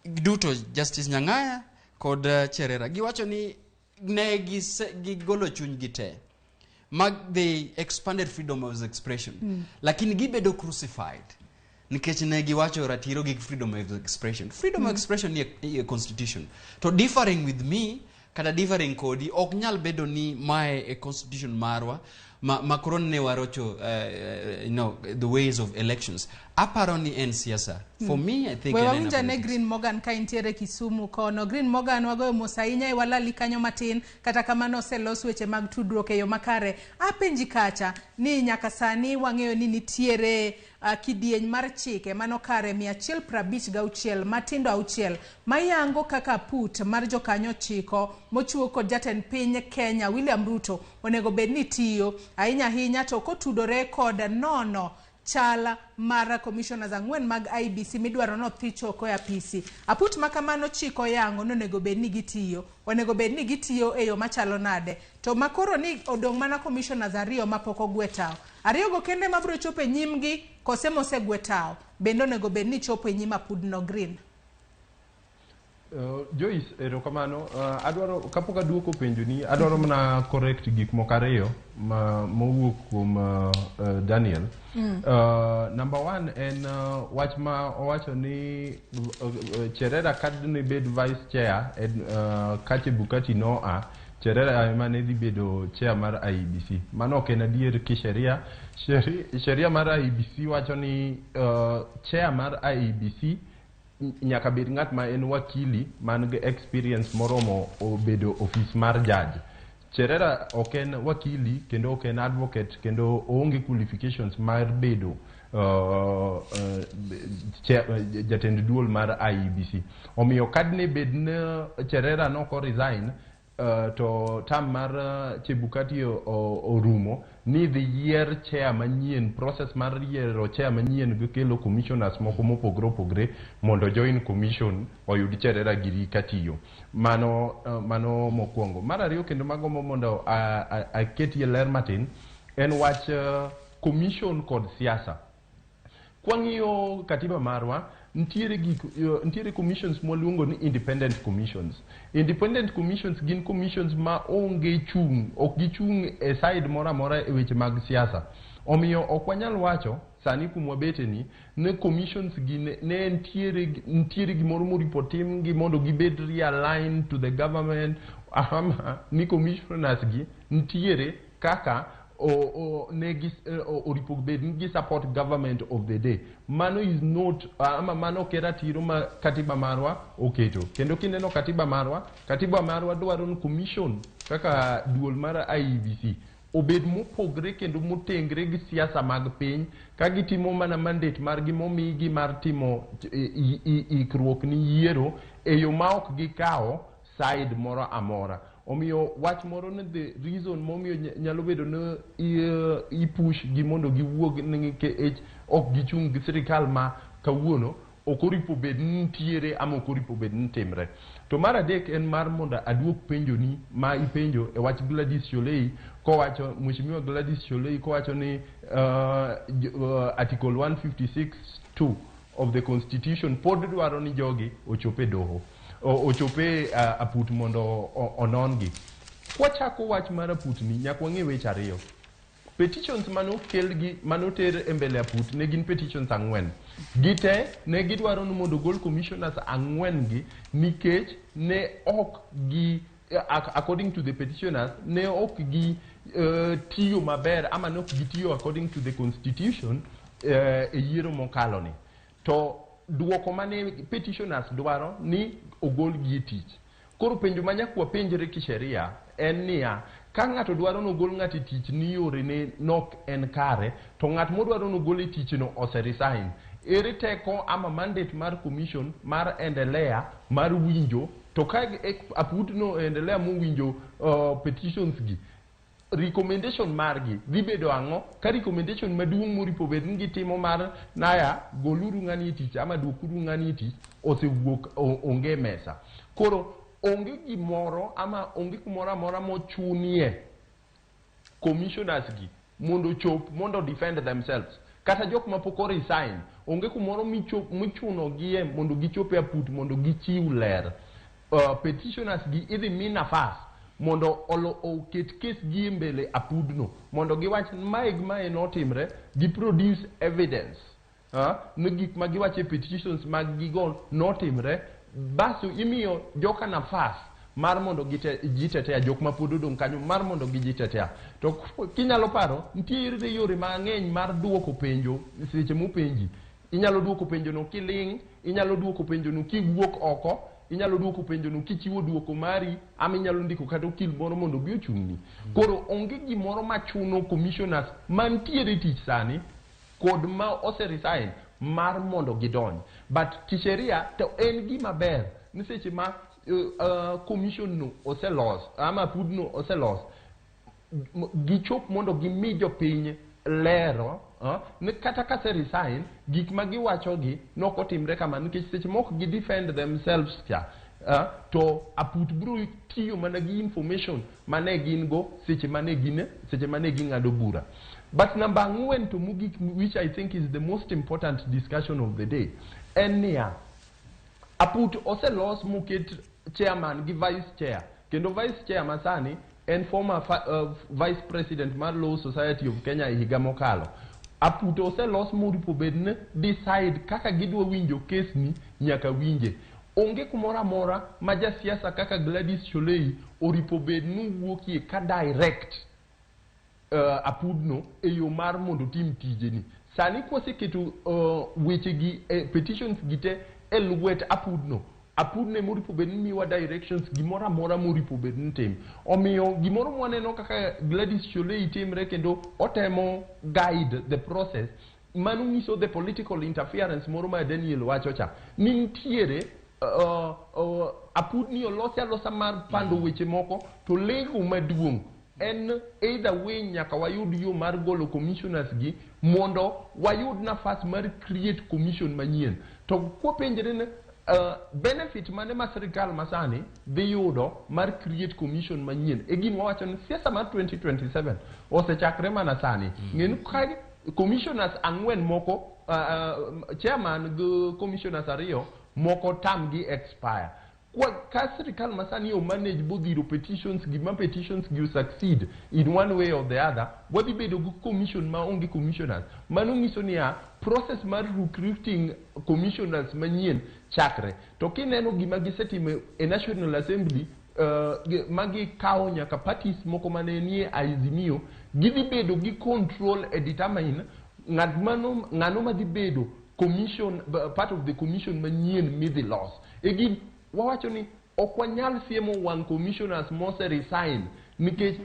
duto Justice Nyang'aya kod Cherera giwacho ni ne gigolo chunygi te mag the expanded freedom of expression. Lakini gibedo crucified nikech ne giwacho ratiro gi freedom of expression. Freedom of expression ni e constitution. To differing with me kata differing kodi ok nyal bedo ni mae e constitution marwa Ma koro ne warocho the ways of elections. Aparo ni en siasa. For me, I think We en wawinj ane politics. Green Morgan ka intiere Kisumu kono. Green Morgan, wagoyo mos ahinya e walali kanyo matin, kata kamano oselos weche mag tudruok e yo makare. Apenji kacha ni nyaka sani wang'eyo ni nitiere kidieny mar chike mano kare 156 matindo 6 mayango kaka put mar jokanyo chiko mochiwo kod jatend piny Kenya William Ruto onego bed ni tiyo ahinya ahinya to kotudore kod nono chal mar commissioners 4 mag IEBC midwaro nothich oko e apisi. Aput ma kamano chiko yango nonego bed ni gitiyo. Onego bed ni gitiyo e yo machalo nade. To makoro ni odong' mana commissioners 2 mapok ogwe tao. 2 go kende mabiro chopo e nyimgi kose mosegwe tao. Bende onego bed ni chopo e nyim apudno Green. Joyce, erokamano. Adwaro kapok aduoko penjoni, adwaro mana correct gik moko 2 ma mowuok kuom Daniel. Number 1 en wach ma owacho ni Cherera kadne bed vice chair en ka Chebukati noa, Cherera ema ne dhi bedo chair mar IEBC. Mano ok en adier ki sheria. Sheria mar IEBC wacho ni chair mar IEBC nyaka bed ng'at ma en wakili man gi experience moromo obedo ofis mar judge. Cherera ok en wakili kendo ok en advocate kendo oonge qualifications mar bedo jatend duol mar IEBC. Omiyo kadne bed ni Cherera nok resign to term mar Chebukati orumo, ni dhi yier chair manyien, process mar yiero chair manyien gi kelo commissioners moko mopogore opogore mondo join commission oyud Cherera giri katiyo. Mano mokwongo. Mar ariyo kendo magombo mondo aketie ler matin en wach commission kod siasa. Kwang'iyo katiba marwa, nitiere commissions mwaluongo ni independent commissions. Independent commissions gin commissions ma onge chung', ok gichung' e side moro amora e weche mag siasa. Omiyo ok wanyal wacho sani kumwa bete ni commissions gi ne nitiere gimoro moripo timgi mondo gibed realigned to the government, ama ni commissioners gi nitiere kaka ne gi oripo bed ni gi support government of the day. Mano is not ama mano ok ratiro ma katiba marwa oketo. Kendo kineno katiba marwa, katiba marwa dwaro ni commission kaka duol mar IEBC obed mopogre kendo motengre gi siasa mag piny, ka gitimo mana mandate margi momigi mar timo ikruok ni yiero e yo ma ok gikawo side moro amora. Omiyo wach moro ni the reason momiyo nyalo bedo ni i push gi mondo giwuog nikech ok gichung' gi sirikal ma kawuono ok oripo bed ni nitiere ama ok oripo bed ni timre. To mar adek en mar mondo aduok penjoni ma ipenjo e wach Gladys Shollei, kowacho Mheshimiwa Gladys Shollei kowacho ni Article 156(2) of the Constitution pod dwaro ni jogi ochop e doho, ochope aput mondo onon gi. Kwachako wach mar aput ni nyaka wang'e weche 2. Petitions manokel gi manoter e mbele aput ne gin petitions 4. Gite ne gidwaro ni mondo ogol commissioners 4 gi nikech ne ok gi according to the petitioners ne ok gi tiyo maber ama ne ok gitiyo according to the constitution e yiero mokalo ni. To duoko mane petitioners dwaro ni ogol gi e tich. Koro penjo ma nyaka wapenjre kisheria en niya, ka ng'ato dwaro nogol ng'ato e tich ni yore ne nok en kare, to ng'at modwaro nogol e tich no ose resign. Ere teko ama mandate mar commission mar endelea mar winjo, to ka aput no endelea mowinjo petitions gi, recommendation margi dhi bedo ang'o? Ka recommendation maduong' moripo bed ni gitimo mar naya goluru ng'ani e tich ama duokuru ng'ani e tich osewuok onge e mesa. Koro onge gimoro ama onge kumoro amora mochunie commissioners gi mondo ochop mondo defend themselves. Kata jok mapok o resign onge kumoro michuno gie mondo gichop e aput mondo gichiw ler. Petitioners gi idhi mi nafas mondo oket kes gi e mbele apudno mondo giwach mae gi mae notimre, gi produce evidence ni gik ma giwacho e petitions mag gigo notimre. Baso imiyo joka nafas mar mondo gitetea jok ma pod odong' kanyo mar mondo gijitetea. To kinyalo paro, nitiere yore mang'eny mar duoko penjo seche mopenji. Inyalo duoko penjo no kiling', inyalo duoko penjo no kiwuok oko, inyalo duoko penjo no kichiwo duoko mari, ama inyalo ndiko kata okil moro mondo obi ochung'ni. Koro onge gimoro machuno commissioners mantiere e tich sani kod ma ose resign mar mondo gidonj. But kisheria to en gima ber ni seche ma commission no oselos ama pudno oselos, gichop mondo gimi jopiny lero ni kata kase resign, gik ma giwachogi nokotimre kama, nikech seche moko gi defend themselves cha, to aput biro tiyo mana gi information mane gin go seche mane ging'ado bura. But number 4 to mogik, which I think is the most important discussion of the day, en niya, aput oselos moket chairman gi vice chair, kendo vice chair masani en former vice president mar Law Society of Kenya e higa mokalo. Aput oselos moripo bed ni decide kaka gidwa winjo case ni nyaka winje. Onge kumoro amora ma jasiasa kaka Gladys Shollei oripo bed ni wuokie ka direct apudno e yo mar mondo otim tijeni. Sani kwaseketo weche gi petitions gi te e lwet apudno, apudno ema oripo bed ni miwa directions gimoro amora moripo bed ni tim. Omiyo gimoro mwaneno kaka Gladys Shollei timre kendo otemo guide the process, mano nyiso the political interference moro ma Daniel wacho cha ni nitiere. Apudni olosi alosa mar pando weche moko, to lengo maduong' en either way nyaka wayud yo mar golo commissioners gi mondo wayud nafas mar create commission manyien. To kwapenjre ni benefit mane ma sirikal masani dhi yudo mar create commission manyien, e gima wawacho ni siasa mar 2027 osechakre mana sani. Ng'eni ka commissioners 4 moko, chairman gi commissioners 2 moko term gi expire, kwa ka sirikal masani o manage bodhiro petitions gi ma petitions gi succeed in one way or the other, wadhi bedo gi commission ma onge commissioners. Mano nyiso niya, process mar recruiting commissioners manyien chakre. To kineno gima gisetimo e National Assembly, magi kawo nyaka parties moko mane nie Azimio, gidhi bedo gi control e determine ng'at mano ng'ano madhi bedo commission, part of the commission manyien midhi los. E gin wawacho ni ok wanyal siemo wang' commissioners mose resign, nikech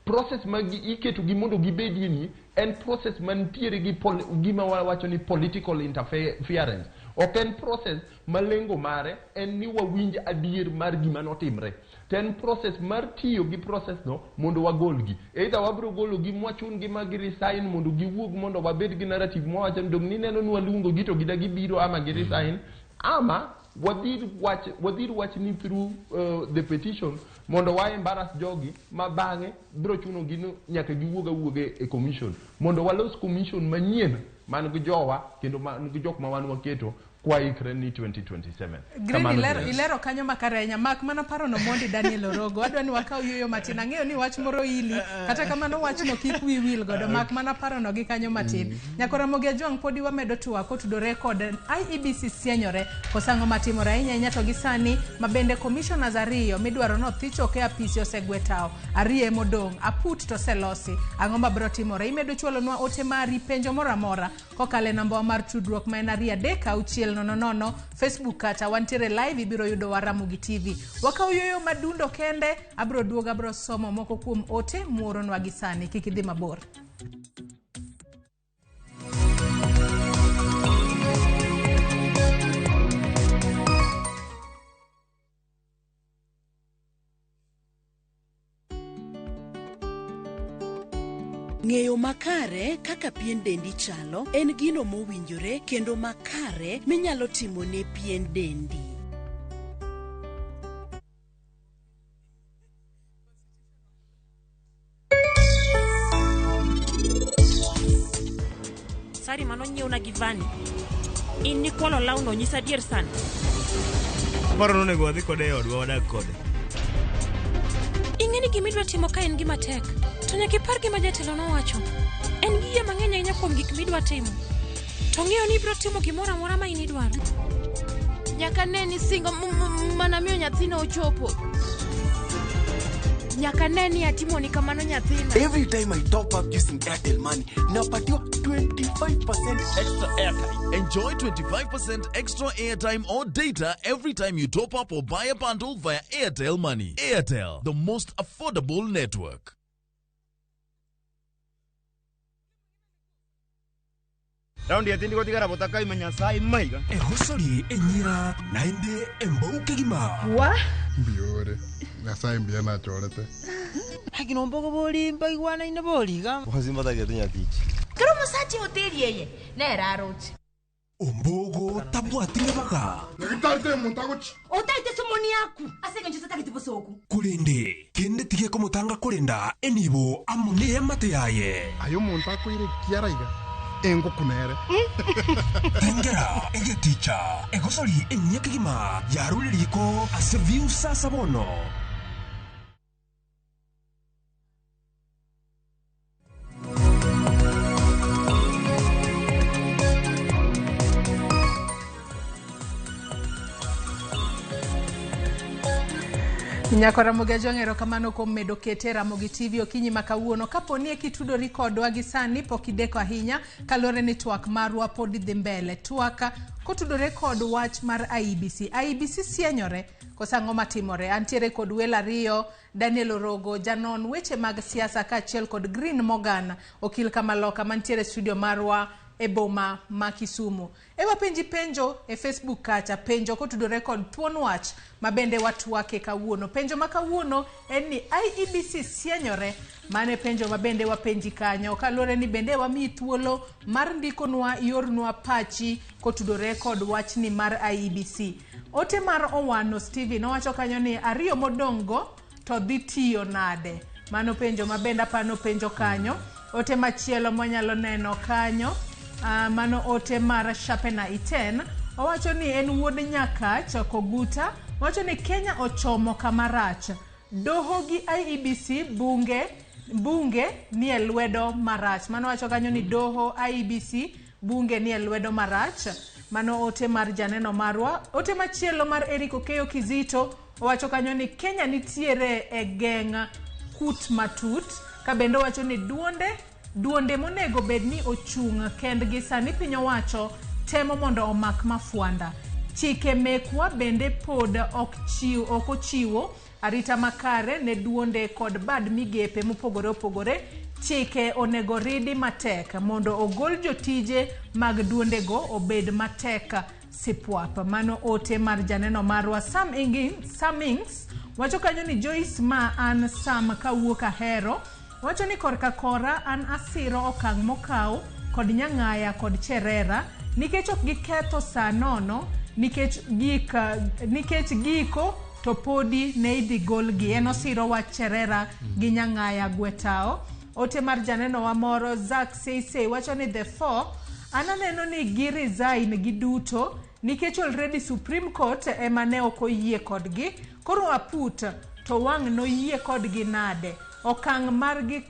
process ma iketo gi mondo gibedie ni en process mantiere gi gima wawacho ni political interference. Ok en process ma lengo mare en ni wawinj adier mar gima notimre, to en process mar tiyo gi process no mondo wagolgi. Either wabiro gologi mwachun gi ma gi resign mondo giwuog, mondo wabed gi narrative mwawacho ni dong nineno ni waluongo gi to gidagi biro, ama gi resign, ama wadhir wach ni through the petition mondo wa embarrass jogi ma bang'e biro chuno gi ni nyaka giwuog awuoga e commission mondo walos commission manyien man gi jowa kendo man gi jok ma wan waketo kwaikre ni 2027. Green, Kamano. ilero kanyo makare ahinya, mak mana parono mondi. Daniel Orogo, adwa ni wakaw yueyo matin. Ang'eyo ni wach moro ili, kata kamano wachno kik wi wil godo, mak mana parono gi kanyo matin. Nyakora Ramogi Ajwang', podi wamedo twak kotudore kod IEBC sienyore kosang'o matimore ahinya ahinya to gi sani ma bende commissioners 2 midwaro nothi choke apisi osegwe tao, 2 modong' aput to oselosi. Ang'o mabiro timore? Imedo chwalonwa ote mari, penjo moro amora kokalo e namba wa mar tudruok ma en 23600. Facebook kata wantiere live, ibiro yudo wa Ramogi TV. Wakaw yueyo madundo kende, abiro duogo, abiro somo moko kuom ote muoronwa gi sani. Kik idhi mabor. Ng'eyo makare kaka pien dendi chalo en gino mowinjore kendo makare minyalo timo ne pien dendi. Sari manonyiewna gi Vani. In nikwalo lawno, nyisa adier sani. Aparo ni onego wadhi kode e odwa wadag kode. Ing'e ni gima idwa timo ka en gima tek. To nyaka ipar gima jatelo nowacho. En gi yie mang'eny ahinya kuom gik midwa timo. To ng'eyo ni ibiro timo gimoro amora ma in idwaro. Nyaka ne ni singo mana miyo nyathino ochopo. Nyaka ne ni atimoni kamano nyathina. Every time I top up using Airtel Money, napatiwa 25% extra airtime. Enjoy 25% extra airtime or data every time you top up or buy a bundle via Airtel Money. Airtel, the most affordable network. Raundi ya tindi gotigara botaka imenya sai maiga. Egosori enyira naende embou kegima. Wa? Mbiore. Nyasaye mbiya nachorete. Hakino mbogo bori mbaigwana ine boriga. Wazimba tagia tichi. Kero musachi hoteli yeye nera aroche. Ombogo tabwatire baga. Nagitarte muntagochi. Otaite sumoni yaku. Asege njo tatagete bosoku. Kurinde kende tige komutanga kurenda enibo amune yamate yaye. Ayo muntu akoire kiaraiga. Engo kunere. Tengera egeticha egosori enyekigima yaruririko ase view sasa bono. Nyako Ramogi Ajwang', erokamano kuom medo kete Ramogi TV okinyi ma kawuono. Kapo ni kitudori kodwa gi sani pok ideko ahinya, kaluwore ni twak marwa pod dhi mbele. Twak kotudore kod wach mar IEBC. IEBC sienyore koso ang'o matimore? Antiere kod welo ariyo, Daniel Orogo, janon weche mag siasa, kaachiel kod Green Morgan, okil kamaloka mantiere studio marwa e boma ma Kisumu. Ewa penji penjo e Facebook kacha, penjo kotudore kod thuon wach ma bende watwake kawuono. Penjo ma kawuono en ni IEBC sienyore, mane penjo ma bende wapenji kanyo. Kaluwore ni bende wamiyi thuolo mar ndikonwa iornwa pachi kotudore kod wachni mar IEBC. Ote mar Owano Steven owacho kanyo ni ariyo modong'go to dhi tiyo nade? Mano penjo ma bende apano penjo kanyo. Ote machielo mwanyalo neno kanyo, mano ote mar Shapena Iten owacho ni en wuod Nyakach Koguta, owacho ni Kenya ochomo kama rach. Doho gi IEBC bunge ni e lwedo marach. Mano wacho kanyo ni doho IEBC bunge ni e lwedo marach. Mano ote mar janeno marwa. Ote machielo mar Eric Okeyo Kizito owacho kanyo ni Kenya nitiere e geng' kut matut. Ka bende owacho ni duonde monego bed ni ochung' kendgi sani piny owacho temo mondo omak mafuanda. Chike mekwa bende pod ok ochiwo arita makare ne duonde kod bad migepe mopogore opogore. Chike onego ridi matek mondo ogol jotije mag duondego obed matek sipwap. Mano ote mar janeno marwa. Sam Ings wacho kanyo ni Joyce ma an Sam kawuok Ahero wacho ni korka kora an asiro okang' mokaw kod Nyang'aya kod Cherera nikech ok giketho saa nono nikech giko to podi ne idhi golgi. En osiro wach Cherera gi Nyang'aya Gwetao. Ote mar janeno wa moro Zack Seisei wacho ni the four an aneno ni gi resign giduto nikech already Supreme Court ema ne ok oyie kodgi. Koro aput to wang' noyie kodgi nade? Okang' margi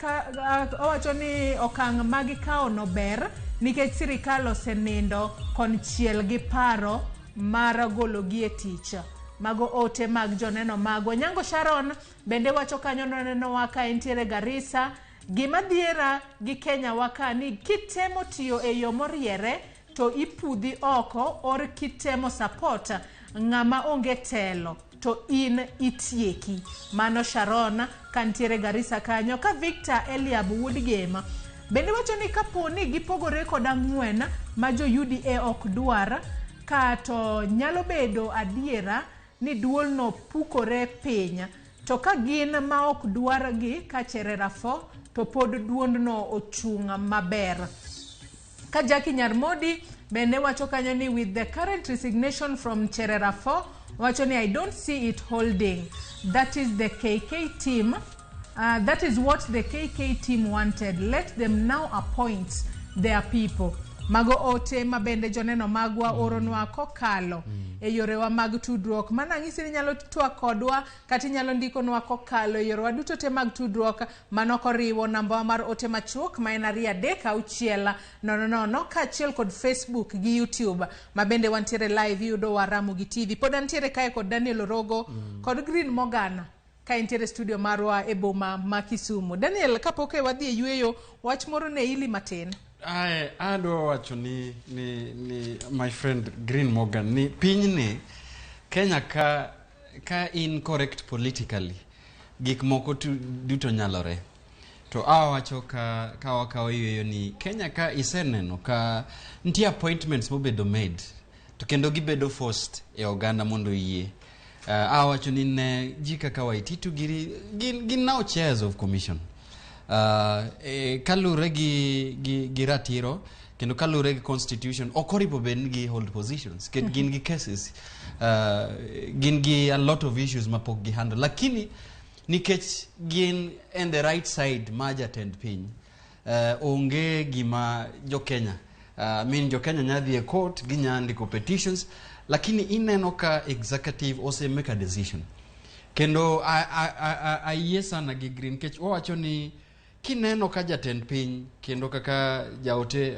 owacho ni okang' magi kawo no ber nikech sirikal osenindo konchiel gi paro mar gologi e tich. Mago ote mag joneno magwa. Nyango Sharon bende wacho kanyo nonenowa ka entiere Garissa. Gima dhiera gi Kenya waka ni kitemo tiyo e yo moriere to ipudhi oko or kitemo support ng'ama onge telo to in itieki. Mano Sharon kantiere Garissa kanyo. Ka Victor Eliab wuod Gema bende wacho ni kapo ni gipogore kod ang'wen ma jo UDA ok dwar, ka to nyalo bedo adiera ni duolno pukore piny, to ka gin ma ok dwar gi ka Cherera 4 to pod duondno ochung' maber. Ka Jackie Nyarmodi bende wacho kanyo ni with the current resignation from Cherera 4, wacho ni I don't see it holding. That is the KK team. That is what the KK team wanted. Let them now appoint their people. Mago ote mabende joneno magwa oronwa kokalo e yorewa mag tudruok. Mana ng'isi ni inyalo twak kodwa kata inyalo ndikonwa kokalo e yorewa duto te mag tudruok, mano koriwo namba mar ote machuok ma en 2 3 6 0 0 kaachiel kod Facebook gi YouTube mabende wantiere live iyudo wa Ramogi TV. Pod antiere kae kod Daniel Orogo kod Green Morgan. Ka entiere studio marwa e boma ma Kisumu. Daniel, kapok e wadhi e yueyo, wach moro ne ili matin. Ae, adwa wacho ni my friend Green Morgan ni pinyni Kenya ka in correct politically, gik moko duto nyalore. To awacho ka wakawo yueyo ni Kenya ka iseneno ka nitie appointments mobedo made to kendo gibedo forced e oganda mondo oyie. Awacho ni ne ji kaka Waititu giri gin now chairs of commission. Kalure gi ratiro kendo kalure gi constitution, ok oripo bed ni gi hold positions. Gin gi cases, gin gi a lot of issues mapok gi handle, lakini nikech gin in the right side ma jatend piny, onge gima jo Kenya, I mean, jo Kenya nya dhi e court, ginya ndiko petitions, lakini ineno ka executive ose make a decision. Kendo ayie sana gi Green nikech owacho ni kineno ka jatend piny kendo kaka jaote,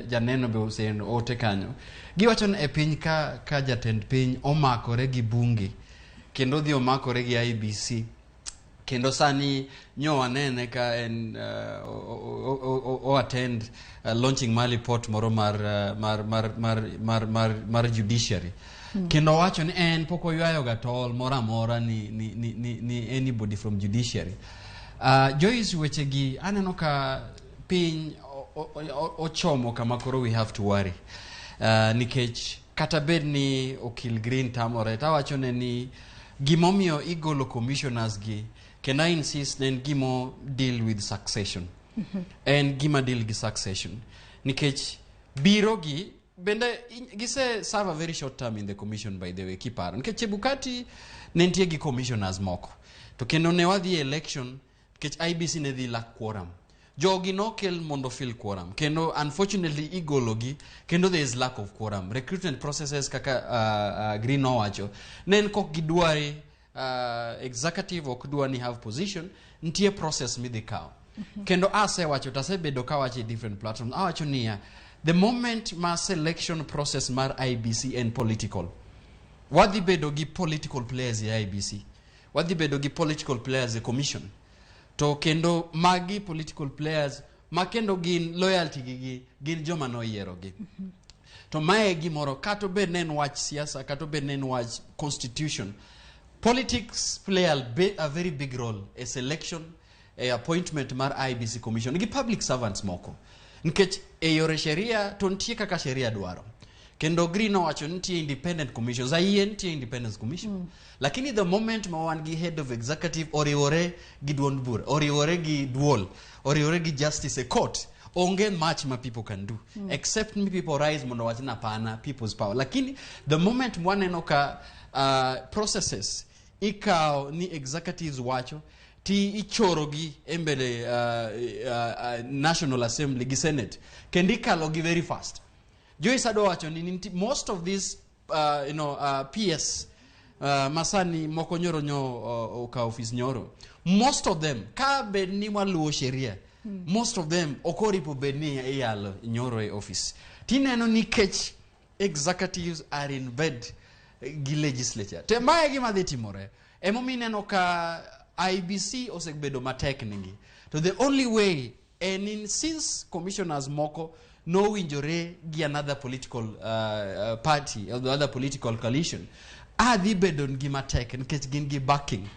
janeno be ote kanyo, giwacho ni e piny ka jatend piny omakore gi bunge kendo dhi omakore gi IEBC, kendo sani nyo wanene ka en o attend launching mar report moro mar judiciary. Kendo owacho ni en pok oywayo ga tol moro amora ni anybody from judiciary. Joyce, wechegi aneno ka piny ochomo kama koro we have to worry, nikech kata bed ni okil Green tamore, tawacho ne ni gimomiyo igolo commissioners gi, kendo I insist, ne en gimo deal with succession, en gima deal gi succession, nikech biro gi bende gise serve a very short term in the commission. By the way, kiparo, nikech Chebukati ne nitie gi commissioners moko, to kendo ne wadhi e election nikech IEBC ne dhi lack quorum, jogi nokel mondo fill quorum, kendo unfortunately igologi kendo there is lack of quorum. Recruitment processes, kaka Green nowacho, ne en kok gidware, executive ok dwa ni have position, nitie process midhi kawo. Kendo asewacho to asebedo kawacho e different platforms, awacho niya, the moment ma selection process mar IEBC en political, wadhi bedo gi political players e IEBC, wadhi bedo gi political players e commission, to kendo magi political players ma kendo gin loyalty gi gin joma noyierogi. To mae gimoro, kata obed ne en wach siasa, kata obed ne en wach constitution, politics play a very big role e selection, e appointment mar IEBC commission gi public servants moko, nikech e yore sheria to nitie kaka sheria dwaro. Kendo Green owacho ni nitie independent commissions, ayie nitie independence commission, lakini the moment ma wan gi head of executive oriwore gi duond bura, oriwore gi duol, oriwore gi justice e court, onge much ma people can do except ni people rise mondo wach ni hapana, people's power. Lakini the moment mwaneno ka processes ikawo ni executives wacho ti ichorogi e mbele National Assembly gi Senate kendo ikalogi very fast. Joyce, adwa wacho ni most of these PS masani moko nyoro nyo okawo ofis nyoro, most of them, ka bed ni waluwo sheria, most of them ok oripo bed ni iyalo nyoro e office. Tineno nikech executives are in bed gi legislature, te mae gima dhi timore. Emomiyo ineno ka IEBC osebedo matek negi, to the only way en in since commissioners moko nowinjore gi another political party or the other political coalition, adhi bedo gi matek nikech gin gi backing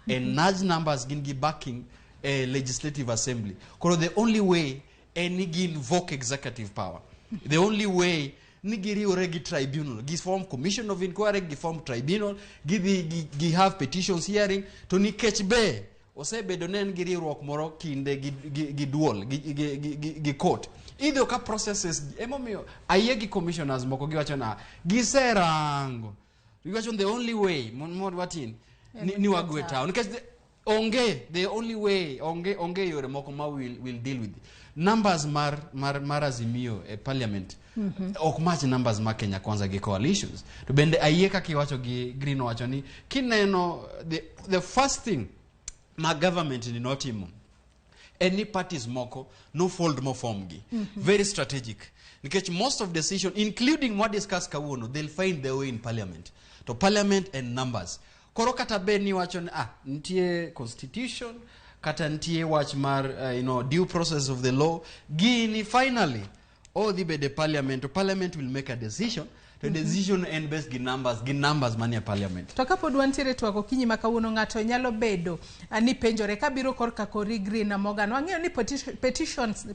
en large numbers, gin gi backing e legislative assembly. Koro the only way en ni gi invoke executive power. The only way ni giriwore gi tribunal, gi form commission of inquiry, gi form tribunal, gidhi gi have petitions hearing. To nikech be osebedo ne en gi riwruok moro kinde gi duol gi court, idho ka processes. Emomiyo ayie gi commissioners moko, giwacho na giserango, giwacho the only way mon watin ni wagwe tao nikech onge the only way, onge yore moko ma will deal with numbers mar Azimio e parliament. Ok match numbers ma Kenya Kwanza gi coalitions. To bende ayie kaka iwacho gi Green owacho ni kineno the first thing ma government ni notimo en ni parties moko no fold mo form gi. Very strategic, nikech most of decision, including mwa discuss kawuono, they'll find their way in parliament, to parliament and numbers. Koro kata bed ni wacho ni ah, nitie constitution kata nitie wach mar due process of the law, gini finally odhi bedo e parliament, to parliament will make a decision, to decision en based gi numbers manie parliament. To kapod wantiere twak okinyi ma kawuono, ng'ato nyalo bedo ni penjore kabiro korka kori Green Morgan. Wang'eyo ni petitions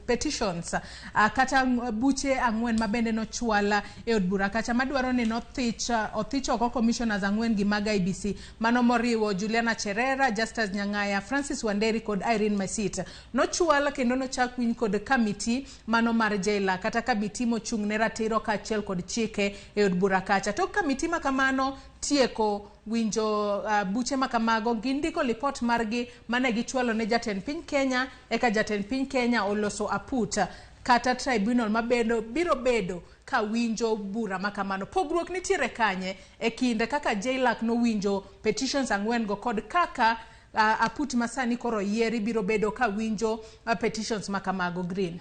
kata buche ang'wen ma bende nochwal e od bura kacha madwaro ni nothich othich oko commissioners ang'wen gi mag IEBC, mano moriwo Juliana Cherera, Justus Nyang'aya, Francis Wanderi kod Irene Masit, nochwal kendo nochak winj kod kamiti mano mar JLAC kata kamiti mochung' ne ratiro kaachiel kod chike e od bura kacha. Tok kamiti ma kamano tieko winjo buche ma kamago, gindiko lipot margi mane gichwalo ne jatend piny Kenya, eka jatend piny Kenya oloso aput kata tribunal mabedo biro bedo ka winjo bura ma kamano. Pogruok nitiere kanye e kind kaka JLAC nowinjo petitions ang'wen go kod kaka aput masani koro yieri biro bedo ka winjo petitions ma kamago, Green?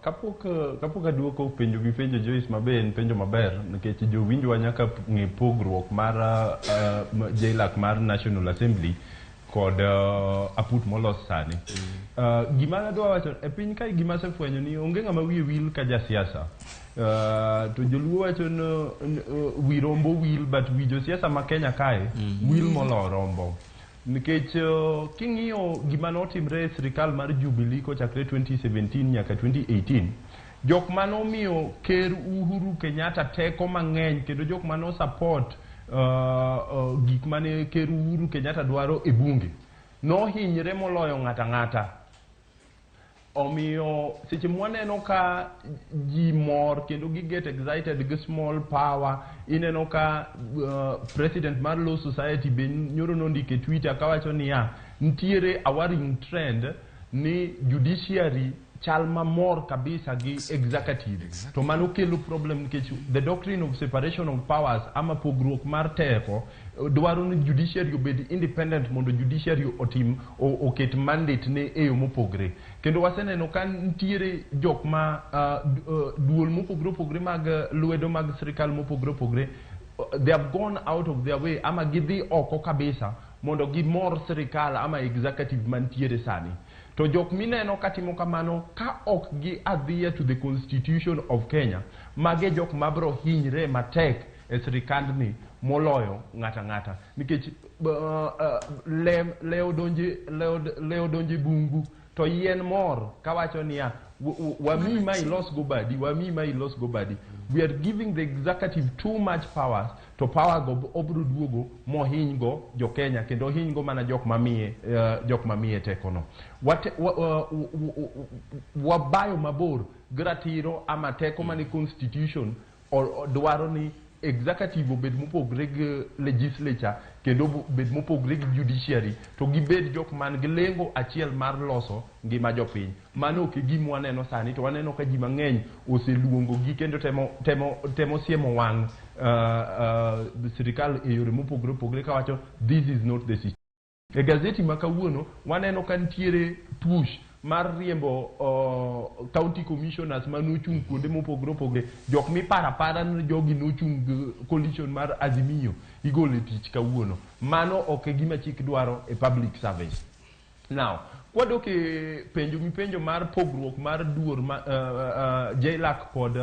Kapok aduoko penjo mipenjo, Joyce, mabe en penjo maber nikech jowinjwa nyaka ng'e pogruok mar JLAC mar National Assembly kod aput molos sani. Gima adwa wacho e piny kae, gima asefwenyo ni onge ng'ama wiye wil ka jasiasa. To joluo wacho ni wi rombo wil, but wi josiasa ma Kenya kae wil molo rombo. Nikech king'iyo gima notimre e sirikal mar Jubilee kochakre 2017 nyaka 2018, jok manomiyo Ker Uhuru Kenyatta teko mang'eny kendo jok mano support gik mane Ker Uhuru Kenyatta dwaro e bunge nohinyre moloyo ng'ata ng'ata. Omiyo seche mwaneno ka ji mor kendo gi get excited gi small power, ineno ka president mar Law Society be nyoro nondiko e Twitter kawacho niya, nitiere a worrying trend ni judiciary chal mamor kabisa gi executive. To mano kelo problem nikech the doctrine of separation of powers ama pogruok mar teko dwaro ni judiciary obed independent mondo judiciary otim oket mandate ne e yo mopogre. Kendo waseneno ka nitiere jok ma duol mopogre opogre mag lwedo mag sirikal mopogre opogre, they have gone out of their way ama gidhi oko kabisa mondo gimor sirikal ama executive mantiere sani. To jok mineno katimo kamano ka ok gi adhere to the constitution of Kenya, mage jok mabro hinyre matek e sirikandni moloyo ng'ata ng'ata nikech le odonje bungu to yien mor kawacho niya, wamiyi ma ilos go badi, wamiyi ma ilos go badi. We are giving the executive too much powers, to power go obro duogo mohiny go jo Kenya kendo ohiny go mana jok mamiye tekono. Wabayo mabor gi ratiro ama teko mane constitution dwaro ni executive obed mopogre gi legislature kendo obed mopogre gi judiciary, to gibed jok man gi lengo achiel mar loso ngima jopiny. Mano ok e gima waneno sani, to waneno ka ji mang'eny oseluongo gi kendo temo siemo wang' sirikal e yore mopogre opogre kawacho this is not the system. E gazeti ma kawuono waneno ka nitiere push mar riembo county commissioners manochung' kuonde mopogore opogore, jok miparo apara ni jogi nochung' gi coalition mar Azimio, igolo e tich kawuono. Mano ok e gima chik dwaro e public service. Now, kwadok e penjo mipenjo mar pogruok mar duor ma, JLAC kod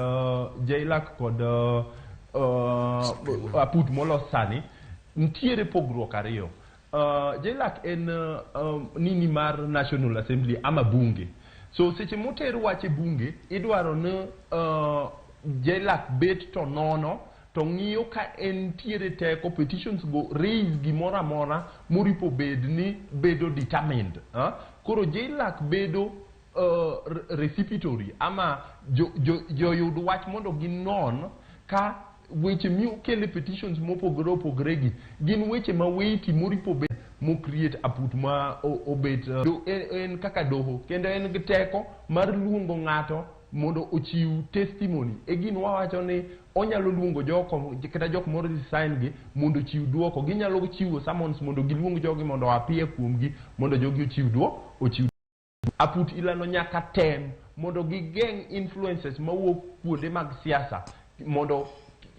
JLAC kod aput molos sani, nitiere pogruok ariyo. JLAC en nini mar National Assembly ama bunge. So seche moter wach e bunge, idwaro ni JLAC bet to nono to ng'iyo ka entiere teko petitions go raise gimoro amora moripo bed ni bedo determined. Koro JLAC bedo repository ama joyud wach mondo ginon ka weche mikele petitions mopogore opogore gi gin weche ma weighty moripo bed mo create aput ma obet en kaka doho kendo en gi teko mar luongo ng'ato mondo ochiw testimony e gino wawacho ni onyalo luongo joko kata jok moro resign gi mondo ochiw duoko. Ginyalo chiwo summons mondo giluong jogi mondo appear kuomgi mondo jogi ochiw duo ochiw Aput ilano nyaka tem mondo gigeng' influences mawuok kuonde mag siasa mondo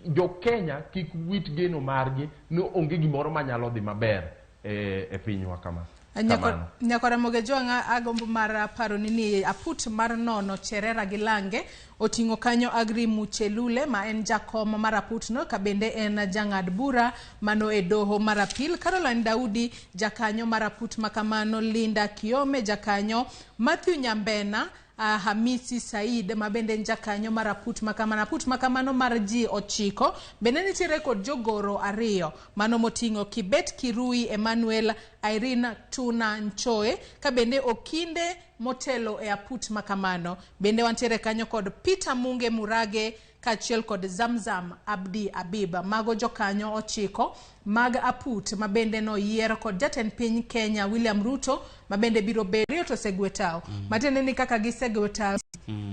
Jo Kenya kik wit geno margi ni onge gimoro manyalo dhi maber e pinywa kama. Kamano. Nyakora Moge Jwang'a, agombo mar paro ni aput mar nono Cherera gi Lange oting'o kanyo Agri Muchelule ma en jakom mar aputno ka bende en jang'ad bura mano e doho mar apil, Caroline Daudi jakanyo mar aput makamano, Linda Kiome jakanyo, Matthew Nyambena, Hamisi Said ma bende en jakanyo mar aput makamano. Aput makamano mar ji 9 bende nitiere kod jogoro 2 mano moting'o Kibet Kirui Emmanuel, Irene Tuna Nchoe ka bende Okinde motelo e aput makamano. Bende wantiere kanyo kod Peter Munge Murage kaachiel kod Zamzam Abdi Abib. Mago jokanyo 9 mag aput ma bende noyier kod jatend piny Kenya William Ruto ma bende biro bedo to osegwe tao. Matiende ni kaka gisegwe tao,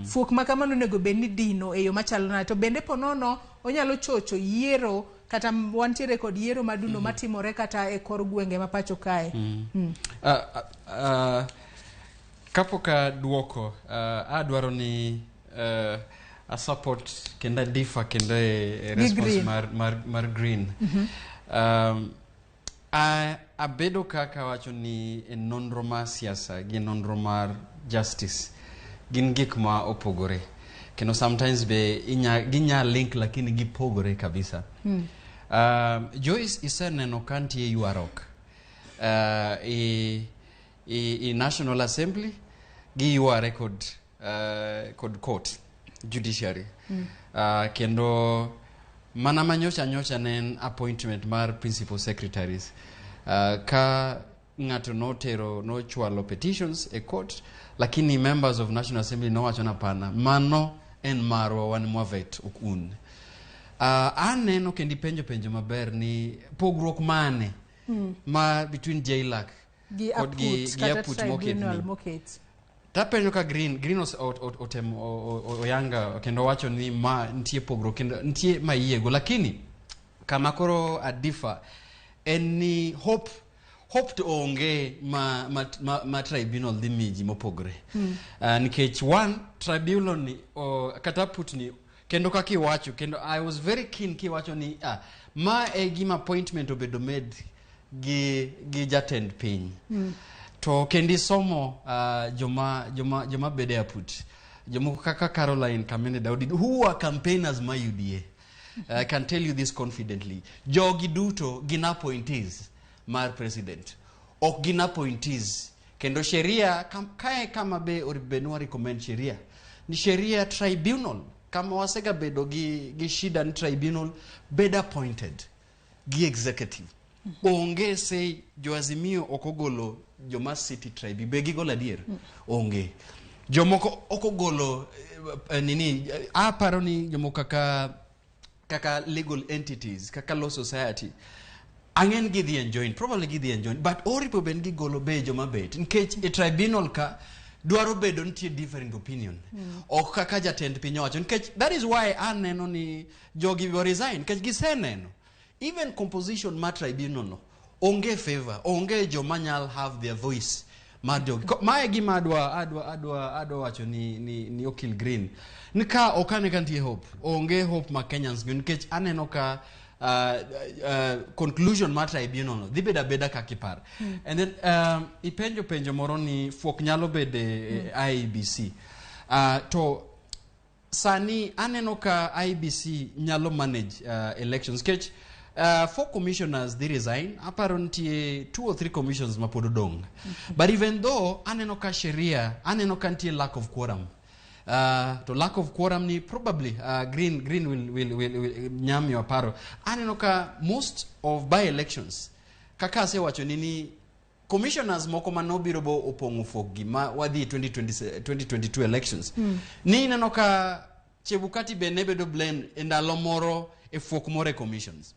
fuok ma kamano onego bed ni dino e yo machalo nade, to bende ponono onyalo chocho yiero kata wantiere kod yiero madundo matimore kata e kor gwenge ma pacho kae. Kapok aduoko, adwaro ni a support kendo adifa kendo e response mar Green. Abedo kaka wacho ni e nonro mar siasa gi nonro mar justice gin gik ma opogore, kendo sometimes be ginya link lakini gipogore kabisa. Joyce, iseneno ka nitie ywaruok i National Assembly giyware kod court judiciary. Kendo mana manyocha nyocha ne en appointment mar principal secretaries, ka ng'ato notero nochwalo petitions e court, lakini members of National Assembly nowacho na pana mano en marwa wan mwavet ok un. Aneno kendo ipenjo penjo maber ni pogruok mane ma between JLAC gi kod gi aput kata aput tribunal moketni. Moket. Tapenjo ka Green otemo oyanga kendo wacho ni ma nitie pogruok kendo nitie ma yiego, lakini kama koro adifa en ni hope to onge ma tribunal dhi miyi ji mopogore. Nikech one tribunal ni kata aput ni kendo kaka iwacho, kendo I was very keen kiwacho ni ma e gima appointment obedo made gi jatend piny. To kendo isomo joma bedo e aput jomoko kaka Caroline Kamene Daudi, who are campaigners ma UDA. I can tell you this confidently, jogi duto gin appointees mar president, ok gin appointees. Kendo sheria kae kama be onego recommend sheria ni sheria tribunal kama wasega bedo gi shida ni tribunal bed appointed gi executive. Onge say jo Azimio ok ogolo joma city tribe be gigolo adier. Onge jomoko ok ogolo nini, aparo ni jomoko kaka legal entities kaka law society ang'en gidhi enjoin, probably gidhi enjoin, but oripo bed gigolo be joma bet nikech e tribunal ka dwaro bedo nitie different opinion. Ok kaka jatend piny owacho, nikech that is why aneno ni jogi bo resign nikech giseneno even composition mar tribunal no onge favor, onge joma nyal have their voice mar jogi. Mae gima adwa wacho ni Okil Green ni ka ok ane ka nitie hope, onge hope ma Kenyans go nikech aneno ka conclusion mar tribunal no dhi bedo abeda kaka iparo. And then ipenjo penjo moro ni fuok nyalo bedo e IEBC, to sani aneno ka IEBC nyalo manage elections nikech four commissioners dhi resign. Aparo nitie two or three commissions ma pod odong', but even though aneno ka sheria aneno ka nitie lack of quorum, to lack of quorum ni probably Green will nyamiyo aparo aneno ka most of by elections kaka asewacho ni commissioners moko manobiro bo opong'o fuok gi ma wadhi 2020, 2022 elections ni ineno ka Chebukati be ne bedo blame e ndalo moro e fuok moro e commissions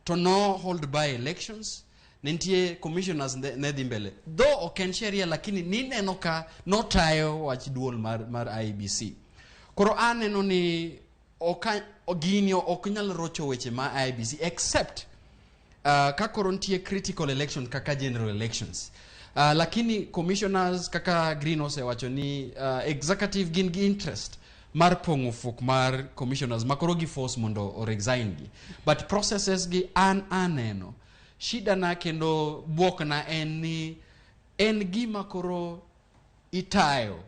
to no hold by elections ne nitie commissioners ne dhi mbele, though ok en sheria, lakini nineno ka notayo wach duol mar IEBC. Koro aneno ni gini ok nyal rocho weche ma IEBC except ka koro nitie critical election kaka general elections, lakini commissioners kaka Green osewacho ni executive gin gi interest mar pong'o fuok mar commissioners ma koro gi force mondo o resign gi. But processes gi an aneno. Shida na kendo buok na en ni en gima koro itayo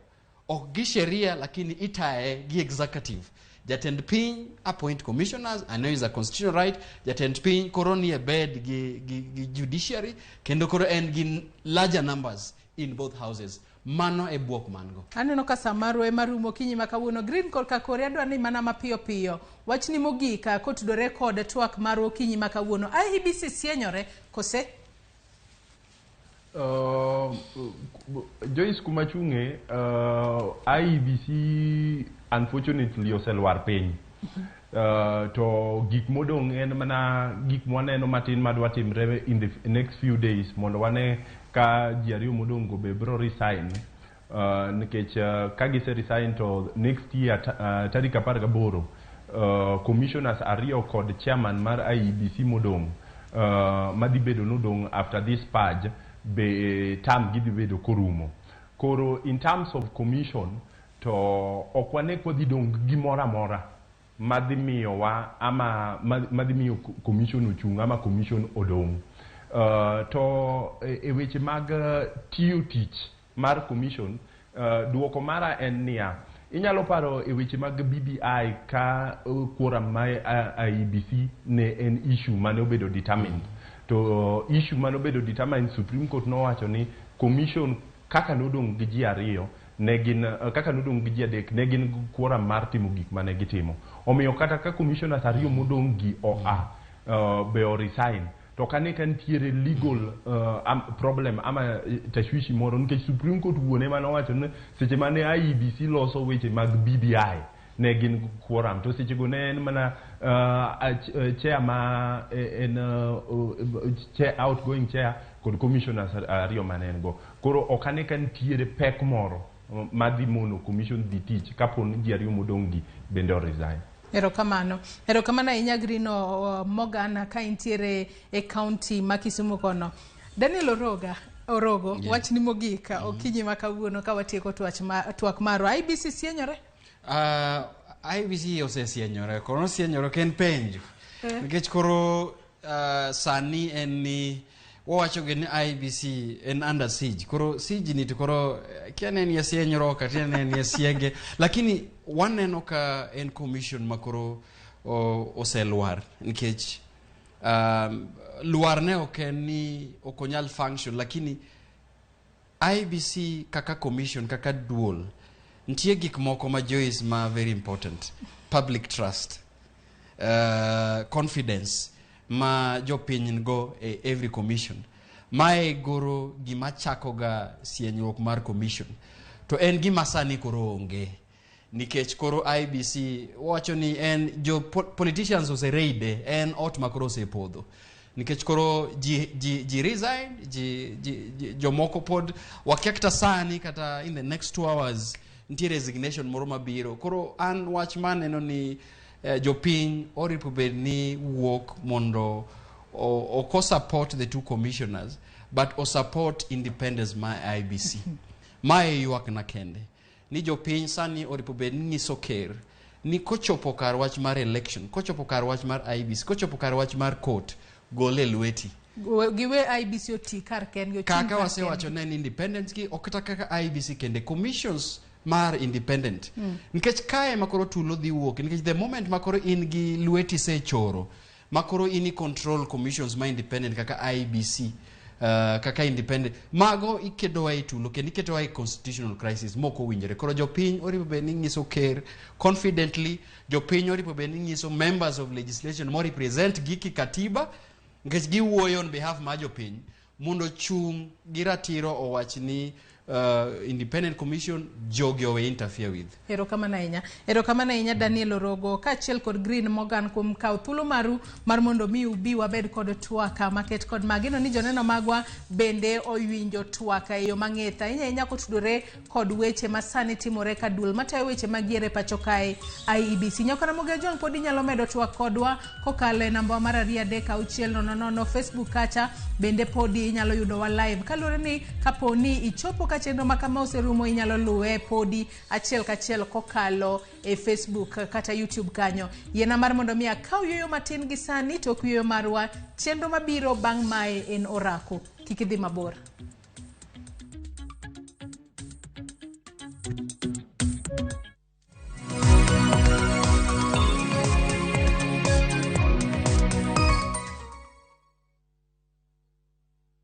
ok gi sheria lakini itaye gi executive. Jatend piny appoint commissioners, I know is a constitutional right. Jatend piny koro nie bed gi judiciary kendo koro en gi larger numbers in both houses. Mano e buok man go. Aneno ka saa marwa ema rumo okinyi ma kawuono. Green korka kori adwa ni mana mapiyo piyo. Wachni mogik kotudore kod twak marwa okinyi ma kawuono. IEBC sienyore kose? Joyce, kuma chung'e, IEBC unfortunately oselwar piny. To gik modong' en mana gik mwaneno matin madwa timre in the next few days mondo wane ka ji ariyo modong' go be biro resign, nikech ka gise resign to next year tarik 18, commissioners ariyo kod chairman mar IEBC modong', madhi bedo nodong' after this purge, be term gi dhi bedo korumo. Koro in terms of commission to ok wane kodhi dong' gimoro amora madhi miyowa ama madhi miyo commission ochung' ama commission odong'. To e weche mag tiyo tich mar commission, duoko mara en niya, inyalo paro e weche mag BBI ka quorum ma IEBC ne en issue mane obedo determined. To issue mane obedo determined, Supreme Court nowacho ni commission kaka nodong' gi ji ariyo ne gin, kaka nodong' gi ji adek, ne gin quorum mar timo gik mane gitimo. Omiyo kata ka commissioners ariyo modong' gi oa, be o resign, to kane ka nitiere legal problem ama tashwishi moro, nikech Supreme Court wuone mane owacho ni seche mane IEBC loso weche mag BBI ne gin quorum, to sechego ne en mana chair ma en chair, outgoing chair kod commissioners ariyo mane en go. Koro ok ane ka nitiere pek moro madhi mono commission dhi tich kapo ni ji ariyo modong' gi bende o resign. Erokamano. Erokamano ahinya, Grino Morgan, ka intiere e county ma Kisumu kono. Daniel Oroga, Orogo, wachni mogik okinyi ma kawuono ka watieko twak marwa. IEBC sienyore? IEBC osesienyore, koro nosienyore ok en penjo. Nikech koro sani en ni wawacho gi ni IEBC en under siege. Koro siege ni to koro kia ne en sienyruok kata ne en siege, lakini waneno ka en commission ma koro oselwar, nikech lwar ne ok en ni ok onyal function, lakini IEBC kaka commission, kaka duol, nitie gik moko ma Joyce ma very important: public trust, confidence ma jopiny go e every commission. Mae goro gima chako ga sienyruok mar commission, to en gima sani koro onge, nikech koro IEBC wacho ni en jo politicians osereide, en ot ma koro osepodho, nikech koro ji resign, ji jomoko pod wakia kata sani, kata in the next 2 hours nitie resignation moro mabiro. Koro an wach maneno ni jopiny oripo bed ni wuok mondo ok o support the two commissioners but o support independence ma IEBC. Mae ywak na kende ni jopiny sani oripo bed ni nyiso ker ni kochopo kar wach mar election, kochopo kar wach mar IEBC, kochopo kar wach mar court, gole lweti. Giwe IEBC oti kar kendgi, ochung' Kaka kar wasewacho kendgi. ne en independence gi ok kata kaka IEBC kende, commissions mar independent, nikech kae ma koro tulo dhi wuok, nikech the moment ma koro in gi lweti sechoro ma koro in i control commissions ma independent kaka IEBC, kaka independent mago, ikedowa e tulo kendo iketowa e constitutional crisis mok owinjore. Koro jopiny oripo bed ni nyiso ker confidently, jopiny oripo bed ni nyiso members of legislation mo represent gi kikatiba, nikech giwuoyo on behalf mar jopiny, mondo chung' gi ratiro owach ni independent commission jogi owe interfere with. Erokamano ahinya, erokamano ahinya, Daniel Orogo kaachiel kod Green Morgan, kuom kawo thuolo maru mar mondo mi ubi wabed kod twak maket kod mageno ni joneno magwa bende owinjo twak e yo mang'ith ahinya ahinya kotudore kod weche ma sani timore ka duol matayo weche mag yiero e pacho kae, IEBC. Nyakora Jong pod inyalo medo twak kodwa kokalo e namba mar 23600. Facebook kacha bende podi inyalo yudowa live kaluwore ni kapo ni ichopo ka chenro ma kama oserumo inyalo luwe podi achiel kachiel kokalo e Facebook kata YouTube kanyo. Yiena mar mondo mi akaw yueyo matin gi sani tok yueyo marwa chenro mabiro bang' mae en orako. Kik idhi mabor.